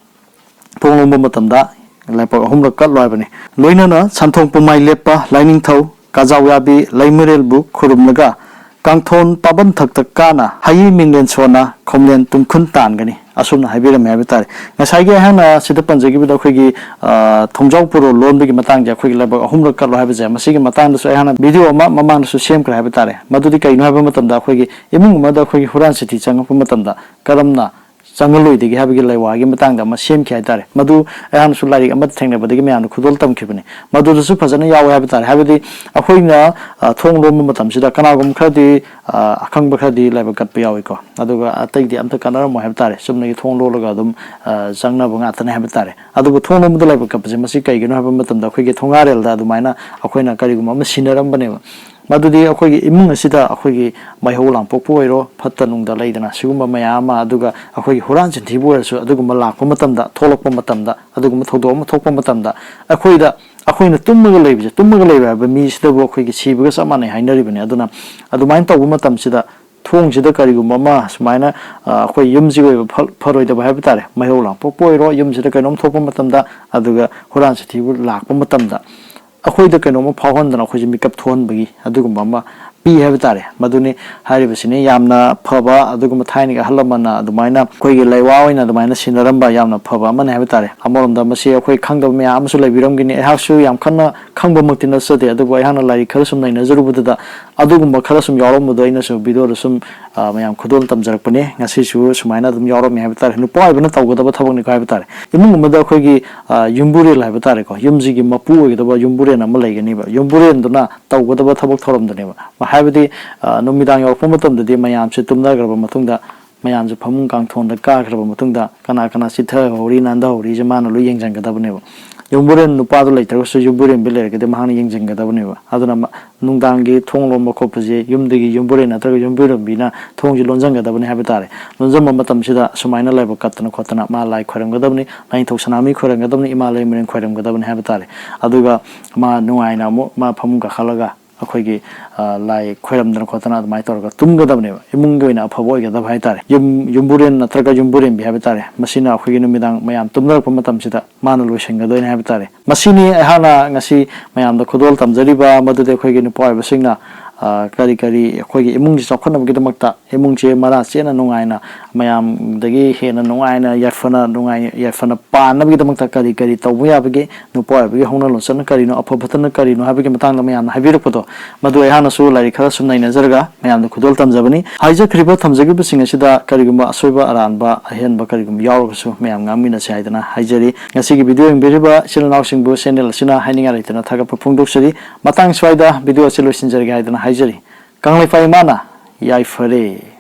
ꯊꯣꯡ ꯂꯣꯟꯕ ꯃꯇꯝꯗ ꯂꯥꯏꯕꯛ ꯑꯍꯨꯝꯂꯛ ꯀꯠꯂꯣ ꯍꯥꯏꯕꯅꯤ꯫ ꯂꯣꯏꯅꯅ ꯁꯟꯊꯣꯡ ꯄꯨꯝꯃꯥꯏ ꯂꯦꯞꯄ ꯂꯥꯏꯅꯤꯡꯊꯧ ꯀꯥꯖꯥꯎ ꯌꯥꯕꯤ ꯂꯩꯃꯔꯦꯜꯕꯨ ꯈꯨꯔꯨꯝꯂꯒ ꯀꯥꯡꯊꯣꯟ ꯄꯥꯕꯟ ꯊꯛꯇ ꯀꯥꯅ ꯍꯌꯤ ꯃꯤꯡꯂꯦꯟ ꯁꯣꯟꯅ ꯈꯣꯝꯂꯦꯟ ꯇꯨꯝꯈꯨꯟ ꯇꯥꯟꯒꯅꯤ꯫ ꯑꯁꯨꯝꯅ ꯍꯥꯏꯕꯤꯔꯝꯃꯦ ꯍꯥꯏꯕ ꯇꯥꯔꯦ꯫ ꯉꯁꯥꯏꯒꯤ ꯑꯩꯍꯥꯛꯅ ꯁꯤꯗ ꯄꯟꯖꯈꯤꯕꯗ ꯑꯩꯈꯣꯏꯒꯤ, ꯑ, ꯊꯣꯡꯖꯥꯎ ꯄꯨꯔꯣ ꯂꯣꯟꯕꯒꯤ ꯃꯇꯥꯡꯁꯦ, ꯑꯩꯈꯣꯏꯒꯤ ꯂꯥꯏꯕꯛ ꯑꯍꯨꯝꯂꯛ ꯀꯠꯂꯣ ꯍꯥꯏꯕꯁꯦ, ꯃꯁꯤꯒꯤ ꯃꯇꯥꯡꯗꯁꯨ ꯑꯩꯍꯥꯛꯅ ꯚꯤꯗꯤꯑꯣ ꯑꯃ ꯃꯃꯥꯡꯗꯁꯨ ꯁꯦꯝꯈ꯭ꯔꯦ ꯍꯥꯏꯕ ꯇꯥꯔꯦ꯫ ꯃꯗꯨꯗꯤ ꯀꯩꯅꯣ ꯍꯥꯏꯕ ꯃꯇꯝꯗ, ꯑꯩꯈꯣꯏꯒꯤ ꯏꯃꯨꯡ ꯑꯃꯗ ꯑꯩꯈꯣꯏꯒꯤ ꯍꯨꯔꯥꯟ ꯆꯤꯊꯤ ꯆꯪꯉꯛꯄ ꯃꯇꯝꯗ ꯀꯔꯝꯅ ꯆꯪꯍꯜꯂꯣꯏꯗꯒꯦ ꯍꯥꯏꯕꯒꯤ ꯂꯩꯋꯥꯒꯤ ꯃꯇꯥꯡꯗ ꯑꯃ ꯁꯦꯝꯈꯤ ꯍꯥꯏꯇꯥꯔꯦ꯫ ꯃꯗꯨ ꯑꯩꯍꯥꯛꯅꯁꯨ ꯂꯥꯏꯔꯤꯛ ꯑꯃꯗ ꯊꯦꯡꯅꯕꯗꯒꯤ ꯃꯌꯥꯝꯅ ꯈꯨꯗꯣꯜ ꯇꯝꯈꯤꯕꯅꯤ꯫ ꯃꯗꯨꯗꯁꯨ ꯐꯖꯅ ꯌꯥꯎꯋꯦ ꯍꯥꯏꯕ ꯇꯥꯔꯦ꯫ ꯍꯥꯏꯕꯗꯤ ꯑꯩꯈꯣꯏꯅ, ꯑ, ꯊꯣꯡ ꯂꯣꯟꯕ ꯃꯇꯝꯁꯤꯗ ꯀꯅꯥꯒꯨꯝꯕ ꯈꯔꯗꯤ, ꯑ, ꯑꯈꯪꯕ ꯈꯔꯗꯤ ꯂꯥꯏꯕꯛ ꯀꯠꯄ ꯌꯥꯎꯏꯀꯣ꯫ ꯑꯗꯨꯒ ꯑꯇꯩꯗꯤ ꯑꯝꯇ ꯀꯠꯅꯔꯝꯃꯣꯏ ꯍꯥꯏꯕ ꯇꯥꯔꯦ꯫ ꯆꯨꯝꯅꯒꯤ ꯊꯣꯡ ꯂꯣꯜꯂꯒ ꯑꯗꯨꯝ, ꯑ, ꯆꯪꯅꯕ ꯉꯥꯛꯇꯅꯦ ꯍꯥꯏꯕ ꯇꯥꯔꯦ꯫ ꯑꯗꯨꯕꯨ ꯊꯣꯡ ꯂꯣꯟꯕꯗ ꯂꯥꯏꯕꯛ ꯀꯠꯄꯁꯦ ꯃꯁꯤ ꯀꯩꯒꯤꯅꯣ ꯍꯥꯏꯕ ꯃꯇꯝꯗ, ꯑꯩꯈꯣꯏꯒꯤ ꯊꯣꯡꯒꯥꯔꯦꯜꯗ ꯑꯗꯨꯃꯥꯏꯅ ꯑꯩꯈꯣꯏꯅ ꯀꯔꯤꯒꯨꯝꯕ ꯑꯃ ꯁꯤꯟꯅꯔꯝꯕꯅꯦꯕ꯫ ꯃꯗꯨꯗꯤ ꯑꯩꯈꯣꯏꯒꯤ ꯏꯃꯨꯡ ꯑꯁꯤꯗ ꯑꯩꯈꯣꯏꯒꯤ ꯃꯩꯍꯧ ꯂꯥꯡꯄꯣꯛꯄ ꯑꯣꯏꯔꯣ, ꯐꯠꯇ ꯅꯨꯡꯗ ꯂꯩꯗꯅ, ꯁꯤꯒꯨꯝꯕ ꯃꯌꯥꯝ ꯑꯃ, ꯑꯗꯨꯒ ꯑꯩꯈꯣꯏꯒꯤ ꯍꯨꯔꯥꯟ ꯆꯤꯟꯊꯤꯕꯨ ꯑꯣꯏꯔꯁꯨ, ꯑꯗꯨꯒꯨꯝꯕ ꯂꯥꯛꯄ ꯃꯇꯝꯗ, ꯊꯣꯛꯂꯛꯄ ꯃꯇꯝꯗ, ꯑꯗꯨꯒꯨꯝꯕ ꯊꯧꯗꯣꯛ ꯑꯃ ꯊꯣꯛꯄ ꯃꯇꯝꯗ, ꯑꯩꯈꯣꯏꯗ, ꯑꯩꯈꯣꯏꯅ ꯇꯨꯝꯃꯒ ꯂꯩꯕꯁꯦ, ꯇꯨꯝꯃꯒ ꯂꯩꯕ ꯍꯥꯏꯕ ꯃꯤꯁꯤꯗꯕꯨ ꯑꯩꯈꯣꯏꯒꯤ ꯁꯤꯕꯒ ꯆꯞ ꯃꯥꯟꯅꯩ ꯍꯥꯏꯅꯔꯤꯕꯅꯤ꯫ ꯑꯗꯨꯅ ꯑꯗꯨꯃꯥꯏꯅ ꯇꯧꯕ ꯃꯇꯝꯁꯤꯗ ꯊꯣꯡꯁꯤꯗ ꯀꯔꯤꯒꯨꯝꯕ ꯑꯃ ꯁꯨꯃꯥꯏꯅ, ꯑ, ꯑꯩꯈꯣꯏ ꯌꯨꯝꯁꯤꯒꯤ ꯑꯣꯏꯕ ꯐ-, ꯐꯔꯣꯏꯗꯕ ꯍꯥꯏꯕ ꯇꯥꯔꯦ, ꯃꯩꯍꯧ ꯂꯥꯡꯄꯣꯛꯄ ꯑꯣꯏꯔꯣ, ꯌꯨꯝꯁꯤꯗ ꯀꯩꯅꯣꯝ ꯊꯣꯛꯄ ꯃꯇꯝꯗ, ꯑꯗꯨꯒ ꯍꯨꯔꯥꯟ ꯆꯤꯊꯤꯕꯨ ꯂꯥꯛꯄ ꯃꯇꯝꯗ, ꯑꯩꯈꯣꯏꯗ ꯀꯩꯅꯣꯝꯃ ꯐꯥꯎꯍꯟꯗꯅ ꯑꯩꯈꯣꯏꯁꯦ ꯃꯤꯀꯞ ꯊꯣꯛꯍꯟꯕꯒꯤ ꯑꯗꯨꯒꯨꯝꯕ ꯑꯃ ꯄꯤ ꯍꯥꯏꯕ ꯇꯥꯔꯦ꯫ ꯃꯗꯨꯅꯤ ꯍꯥꯏꯔꯤꯕꯁꯤꯅꯤ꯫ ꯌꯥꯝꯅ ꯐꯕ, ꯑꯗꯨꯒꯨꯝꯕ ꯊꯥꯏꯅꯒꯤ ꯑꯍꯜ ꯂꯃꯟꯅ ꯑꯗꯨꯃꯥꯏꯅ ꯑꯩꯈꯣꯏꯒꯤ ꯂꯩꯋꯥ ꯑꯣꯏꯅ ꯑꯗꯨꯃꯥꯏꯅ ꯁꯤꯟꯅꯔꯝꯕ ꯌꯥꯝꯅ ꯐꯕ ꯑꯃꯅꯤ ꯍꯥꯏꯕ ꯇꯥꯔꯦ꯫ ꯑꯃꯔꯣꯝꯗ ꯃꯁꯤ ꯑꯩꯈꯣꯏ ꯈꯪꯗꯕ ꯃꯌꯥꯝ ꯑꯃꯁꯨ ꯂꯩꯕꯤꯔꯝꯒꯅꯤ꯫ ꯑꯩꯍꯥꯛꯁꯨ ꯌꯥꯝ ꯀꯟꯅ ꯈꯪꯕꯃꯛꯇꯤ ꯅꯠꯆꯗꯦ, ꯑꯗꯨꯕꯨ ꯑꯩꯍꯥꯛꯅ ꯂꯥꯏꯔꯤꯛ ꯈꯔ ꯁꯨꯝ ꯅꯩꯅꯖꯔꯨꯕꯗꯨꯗ ꯑꯗꯨꯒꯨꯝꯕ ꯈꯔ ꯁꯨꯝ ꯌꯥꯎꯔꯝꯕꯗꯣ ꯑꯩꯅꯁꯨ ꯚꯤꯗꯤꯑꯣꯗ ꯁꯨꯝ, ꯑ, ꯃꯌꯥꯝ ꯈꯨꯗꯣꯜ ꯇꯝꯖꯔꯛꯄꯅꯦ꯫ ꯉꯁꯤꯁꯨ ꯁꯨꯃꯥꯏꯅ ꯑꯗꯨꯝ ꯌꯥꯎꯔꯝꯃꯦ ꯍꯥꯏꯕ ꯇꯥꯔꯦ꯫ ꯅꯨꯄꯥ ꯑꯣꯏꯕꯅ ꯇꯧꯒꯗꯕ ꯊꯕꯛꯅꯤꯀꯣ ꯍꯥꯏꯕ ꯇꯥꯔꯦ꯫ ꯏꯃꯨꯡ ꯑꯃꯗ ꯑꯩꯈꯣꯏꯒꯤ, ꯑ, ꯌꯨꯝꯕꯨꯔꯦꯜ ꯍꯥꯏꯕ ꯇꯥꯔꯦꯀꯣ, ꯌꯨꯝꯁꯤꯒꯤ ꯃꯄꯨ ꯑꯣꯏꯒꯗꯕ ꯌꯨꯝꯕꯨꯔꯦꯜ ꯑꯃ ꯂꯩꯒꯅꯤꯕ꯫ ꯌꯨꯝꯕꯨꯔꯦꯜꯗꯨꯅ ꯇꯧꯒꯗꯕ ꯊꯕꯛ ꯊꯧꯔꯝꯗꯨꯅꯦꯕ꯫ ꯍꯥꯏꯕꯗꯤ, ꯑ, ꯅꯨꯃꯤꯗꯥꯡ ꯌꯧꯔꯛꯄ ꯃꯇꯝꯗꯗꯤ ꯃꯌꯥꯝꯁꯦ ꯇꯨꯝꯅꯈ꯭ꯔꯕ ꯃꯇꯨꯡꯗ ꯃꯌꯥꯝꯁꯦ ꯐꯃꯨꯡ ꯀꯥꯡꯊꯣꯟꯗ ꯀꯥꯈ꯭ꯔꯕ ꯃꯇꯨꯡꯗ ꯀꯅꯥ ꯀꯅꯥ ꯆꯤꯊꯍꯧꯔꯤ, ꯅꯥꯟꯊꯍꯧꯔꯤꯁꯦ ꯃꯥꯅ ꯂꯣꯏ ꯌꯦꯡꯁꯤꯟꯒꯗꯕꯅꯦꯕ꯫ ꯌꯨꯝꯕꯨꯔꯦꯟ ꯅꯨꯄꯥꯗꯣ ꯂꯩꯇ꯭ꯔꯒꯁꯨ ꯌꯨꯝꯕꯨꯔꯦꯟꯕꯤ ꯂꯩꯔꯒꯗꯤ ꯃꯍꯥꯛꯅ ꯌꯦꯡꯁꯤꯟꯒꯗꯕꯅꯦꯕ꯫ ꯑꯗꯨꯅ ꯃ-, ꯅꯨꯡꯗꯥꯡꯒꯤ ꯊꯣꯡ ꯂꯣꯟꯕ ꯈꯣꯠꯄꯁꯦ ꯌꯨꯝꯗꯒꯤ ꯌꯨꯝꯕꯨꯔꯦꯟ ꯅꯠꯇ꯭ꯔꯒ ꯌꯨꯝꯕꯨꯔꯦꯟꯕꯤꯅ ꯊꯣꯡꯁꯦ ꯂꯣꯟꯁꯤꯟꯒꯗꯕꯅꯤ ꯍꯥꯏꯕ ꯇꯥꯔꯦ꯫ ꯂꯣꯟꯁꯤꯟꯕ ꯃꯇꯝꯁꯤꯗ ꯁꯨꯃꯥꯏꯅ ꯂꯥꯏꯕꯛ ꯀꯠꯇꯅ ꯈꯣꯠꯇꯅ ꯃꯥ ꯂꯥꯏ ꯈꯣꯏꯔꯝꯒꯗꯕꯅꯤ, ꯂꯥꯏꯅꯤꯡꯊꯧ ꯁꯅꯥꯃꯍꯤ ꯈꯣꯏꯔꯝꯒꯗꯕꯅꯤ, ꯏꯃꯥ ꯂꯩꯃꯔꯦꯟ ꯈꯣꯏꯔꯝꯒꯗꯕꯅꯤ ꯍꯥꯏꯕ ꯇꯥꯔꯦ꯫ ꯑꯗꯨꯒ ꯃꯥ ꯅꯨꯡꯉꯥꯏꯅ ꯑꯃꯨꯛ ꯃꯥ ꯐꯃꯨꯡ ꯀꯥꯈꯠꯂꯒ ꯑꯩꯈꯣꯏꯒꯤ, ꯑ, ꯂꯥꯏ ꯈꯣꯏꯔꯝꯗꯅ ꯈꯣꯠꯇꯅ ꯑꯗꯨꯃꯥꯏꯅ ꯇꯧꯔꯒ ꯇꯨꯝꯒꯗꯕꯅꯦꯕ, ꯏꯃꯨꯡꯒꯤ ꯑꯣꯏꯅ ꯑꯐꯕ ꯑꯣꯏꯒꯗꯕ ꯍꯥꯏ ꯇꯥꯔꯦ꯫ ꯌꯨꯝ, ꯌꯨꯝꯕꯨꯔꯦꯟ ꯅꯠꯇ꯭ꯔꯒ ꯌꯨꯝꯕꯨꯔꯦꯟꯕꯤ ꯍꯥꯏꯕ ꯇꯥꯔꯦ, ꯃꯁꯤꯅ ꯑꯩꯈꯣꯏꯒꯤ ꯅꯨꯃꯤꯗꯥꯡ ꯃꯌꯥꯝ ꯇꯨꯝꯅꯔꯛꯄ ꯃꯇꯝꯁꯤꯗ ꯃꯥꯅ ꯂꯣꯏꯁꯤꯟꯒꯗꯣꯏꯅꯤ ꯍꯥꯏꯕ ꯇꯥꯔꯦ꯫ ꯃꯁꯤꯅꯤ ꯑꯩꯍꯥꯛꯅ ꯉꯁꯤ ꯃꯌꯥꯝꯗ ꯈꯨꯗꯣꯜ ꯇꯝꯖꯔꯤꯕ, ꯃꯗꯨꯗꯤ ꯑꯩꯈꯣꯏꯒꯤ ꯅꯨꯄꯥ ꯑꯣꯏꯕꯁꯤꯡꯅ, ꯑ, ꯀꯔꯤ ꯀꯔꯤ ꯑꯩꯈꯣꯏꯒꯤ ꯏꯃꯨꯡꯁꯤ ꯆꯥꯎꯈꯠꯅꯕꯒꯤꯗꯃꯛꯇ, ꯏꯃꯨꯡꯁꯤ ꯃꯔꯥ ꯆꯦꯠꯅ ꯅꯨꯡꯉꯥꯏꯅ, ꯃꯌꯥꯝꯗꯒꯤ ꯍꯦꯟꯅ ꯅꯨꯡꯉꯥꯏꯅ ꯌꯥꯏꯐꯅ, ꯅꯨꯡꯉꯥꯏ, ꯌꯥꯏꯐꯅ ꯄꯥꯟꯅꯕꯒꯤꯗꯃꯛꯇ ꯀꯔꯤ ꯀꯔꯤ ꯇꯧꯕ ꯌꯥꯕꯒꯦ, ꯅꯨꯄꯥ ꯑꯣꯏꯕꯒꯤ ꯍꯧꯅ ꯂꯣꯟꯆꯠꯅ ꯀꯔꯤꯅꯣ, ꯑꯐ ꯐꯠꯇꯅ ꯀꯔꯤꯅꯣ ꯍꯥꯏꯕꯒꯤ ꯃꯇꯥꯡꯗ ꯃꯌꯥꯝꯅ ꯍꯥꯏꯕꯤꯔꯛꯄꯗꯣ, ꯃꯗꯨ ꯑꯩꯍꯥꯛꯅꯁꯨ ꯂꯥꯏꯔꯤꯛ ꯈꯔ ꯁꯨꯝ ꯅꯩꯅꯖꯔꯒ ꯃꯌꯥꯝꯗ ꯈꯨꯗꯣꯜ ꯇꯝꯖꯕꯅꯤ꯫ ꯍꯥꯏꯖꯈ꯭ꯔꯤꯕ ꯊꯝꯖꯈ꯭ꯔꯤꯕꯁꯤꯡ ꯑꯁꯤꯗ ꯀꯔꯤꯒꯨꯝꯕ ꯑꯁꯣꯏꯕ ꯑꯔꯥꯟꯕ ꯑꯍꯦꯟꯕ ꯀꯔꯤꯒꯨꯝꯕ ꯌꯥꯎꯔꯒꯁꯨ ꯃꯌꯥꯝ ꯉꯥꯡꯃꯤꯟꯅꯁꯤ ꯍꯥꯏꯗꯅ ꯍꯥꯏꯖꯔꯤ꯫ ꯉꯁꯤꯒꯤ ꯚꯤꯗꯤꯑꯣ ꯌꯦꯡꯕꯤꯔꯤꯕ ꯏꯆꯤꯜ ꯏꯅꯥꯎꯁꯤꯡꯕꯨ ꯆꯦꯅꯦꯜ ꯑꯁꯤꯅ ꯍꯥꯏꯅꯤꯡꯉꯥꯏ ꯂꯩꯇꯅ ꯊꯥꯒꯠꯄ ꯐꯣꯡꯗꯣꯛꯆꯔꯤ꯫ ꯃꯇꯥꯡ ꯁ꯭ꯋꯥꯏꯗ ꯚꯤꯗꯤꯑꯣ ꯑꯁꯤ ꯂꯣꯏꯁꯤꯟꯖꯔꯒꯦ ꯍꯥꯏꯗꯅ ꯍꯥꯏꯖꯔꯤ꯫ ꯀꯪꯂꯩꯄꯥꯛ ꯏꯃꯥꯅ ꯌꯥꯏꯐꯔꯦ꯫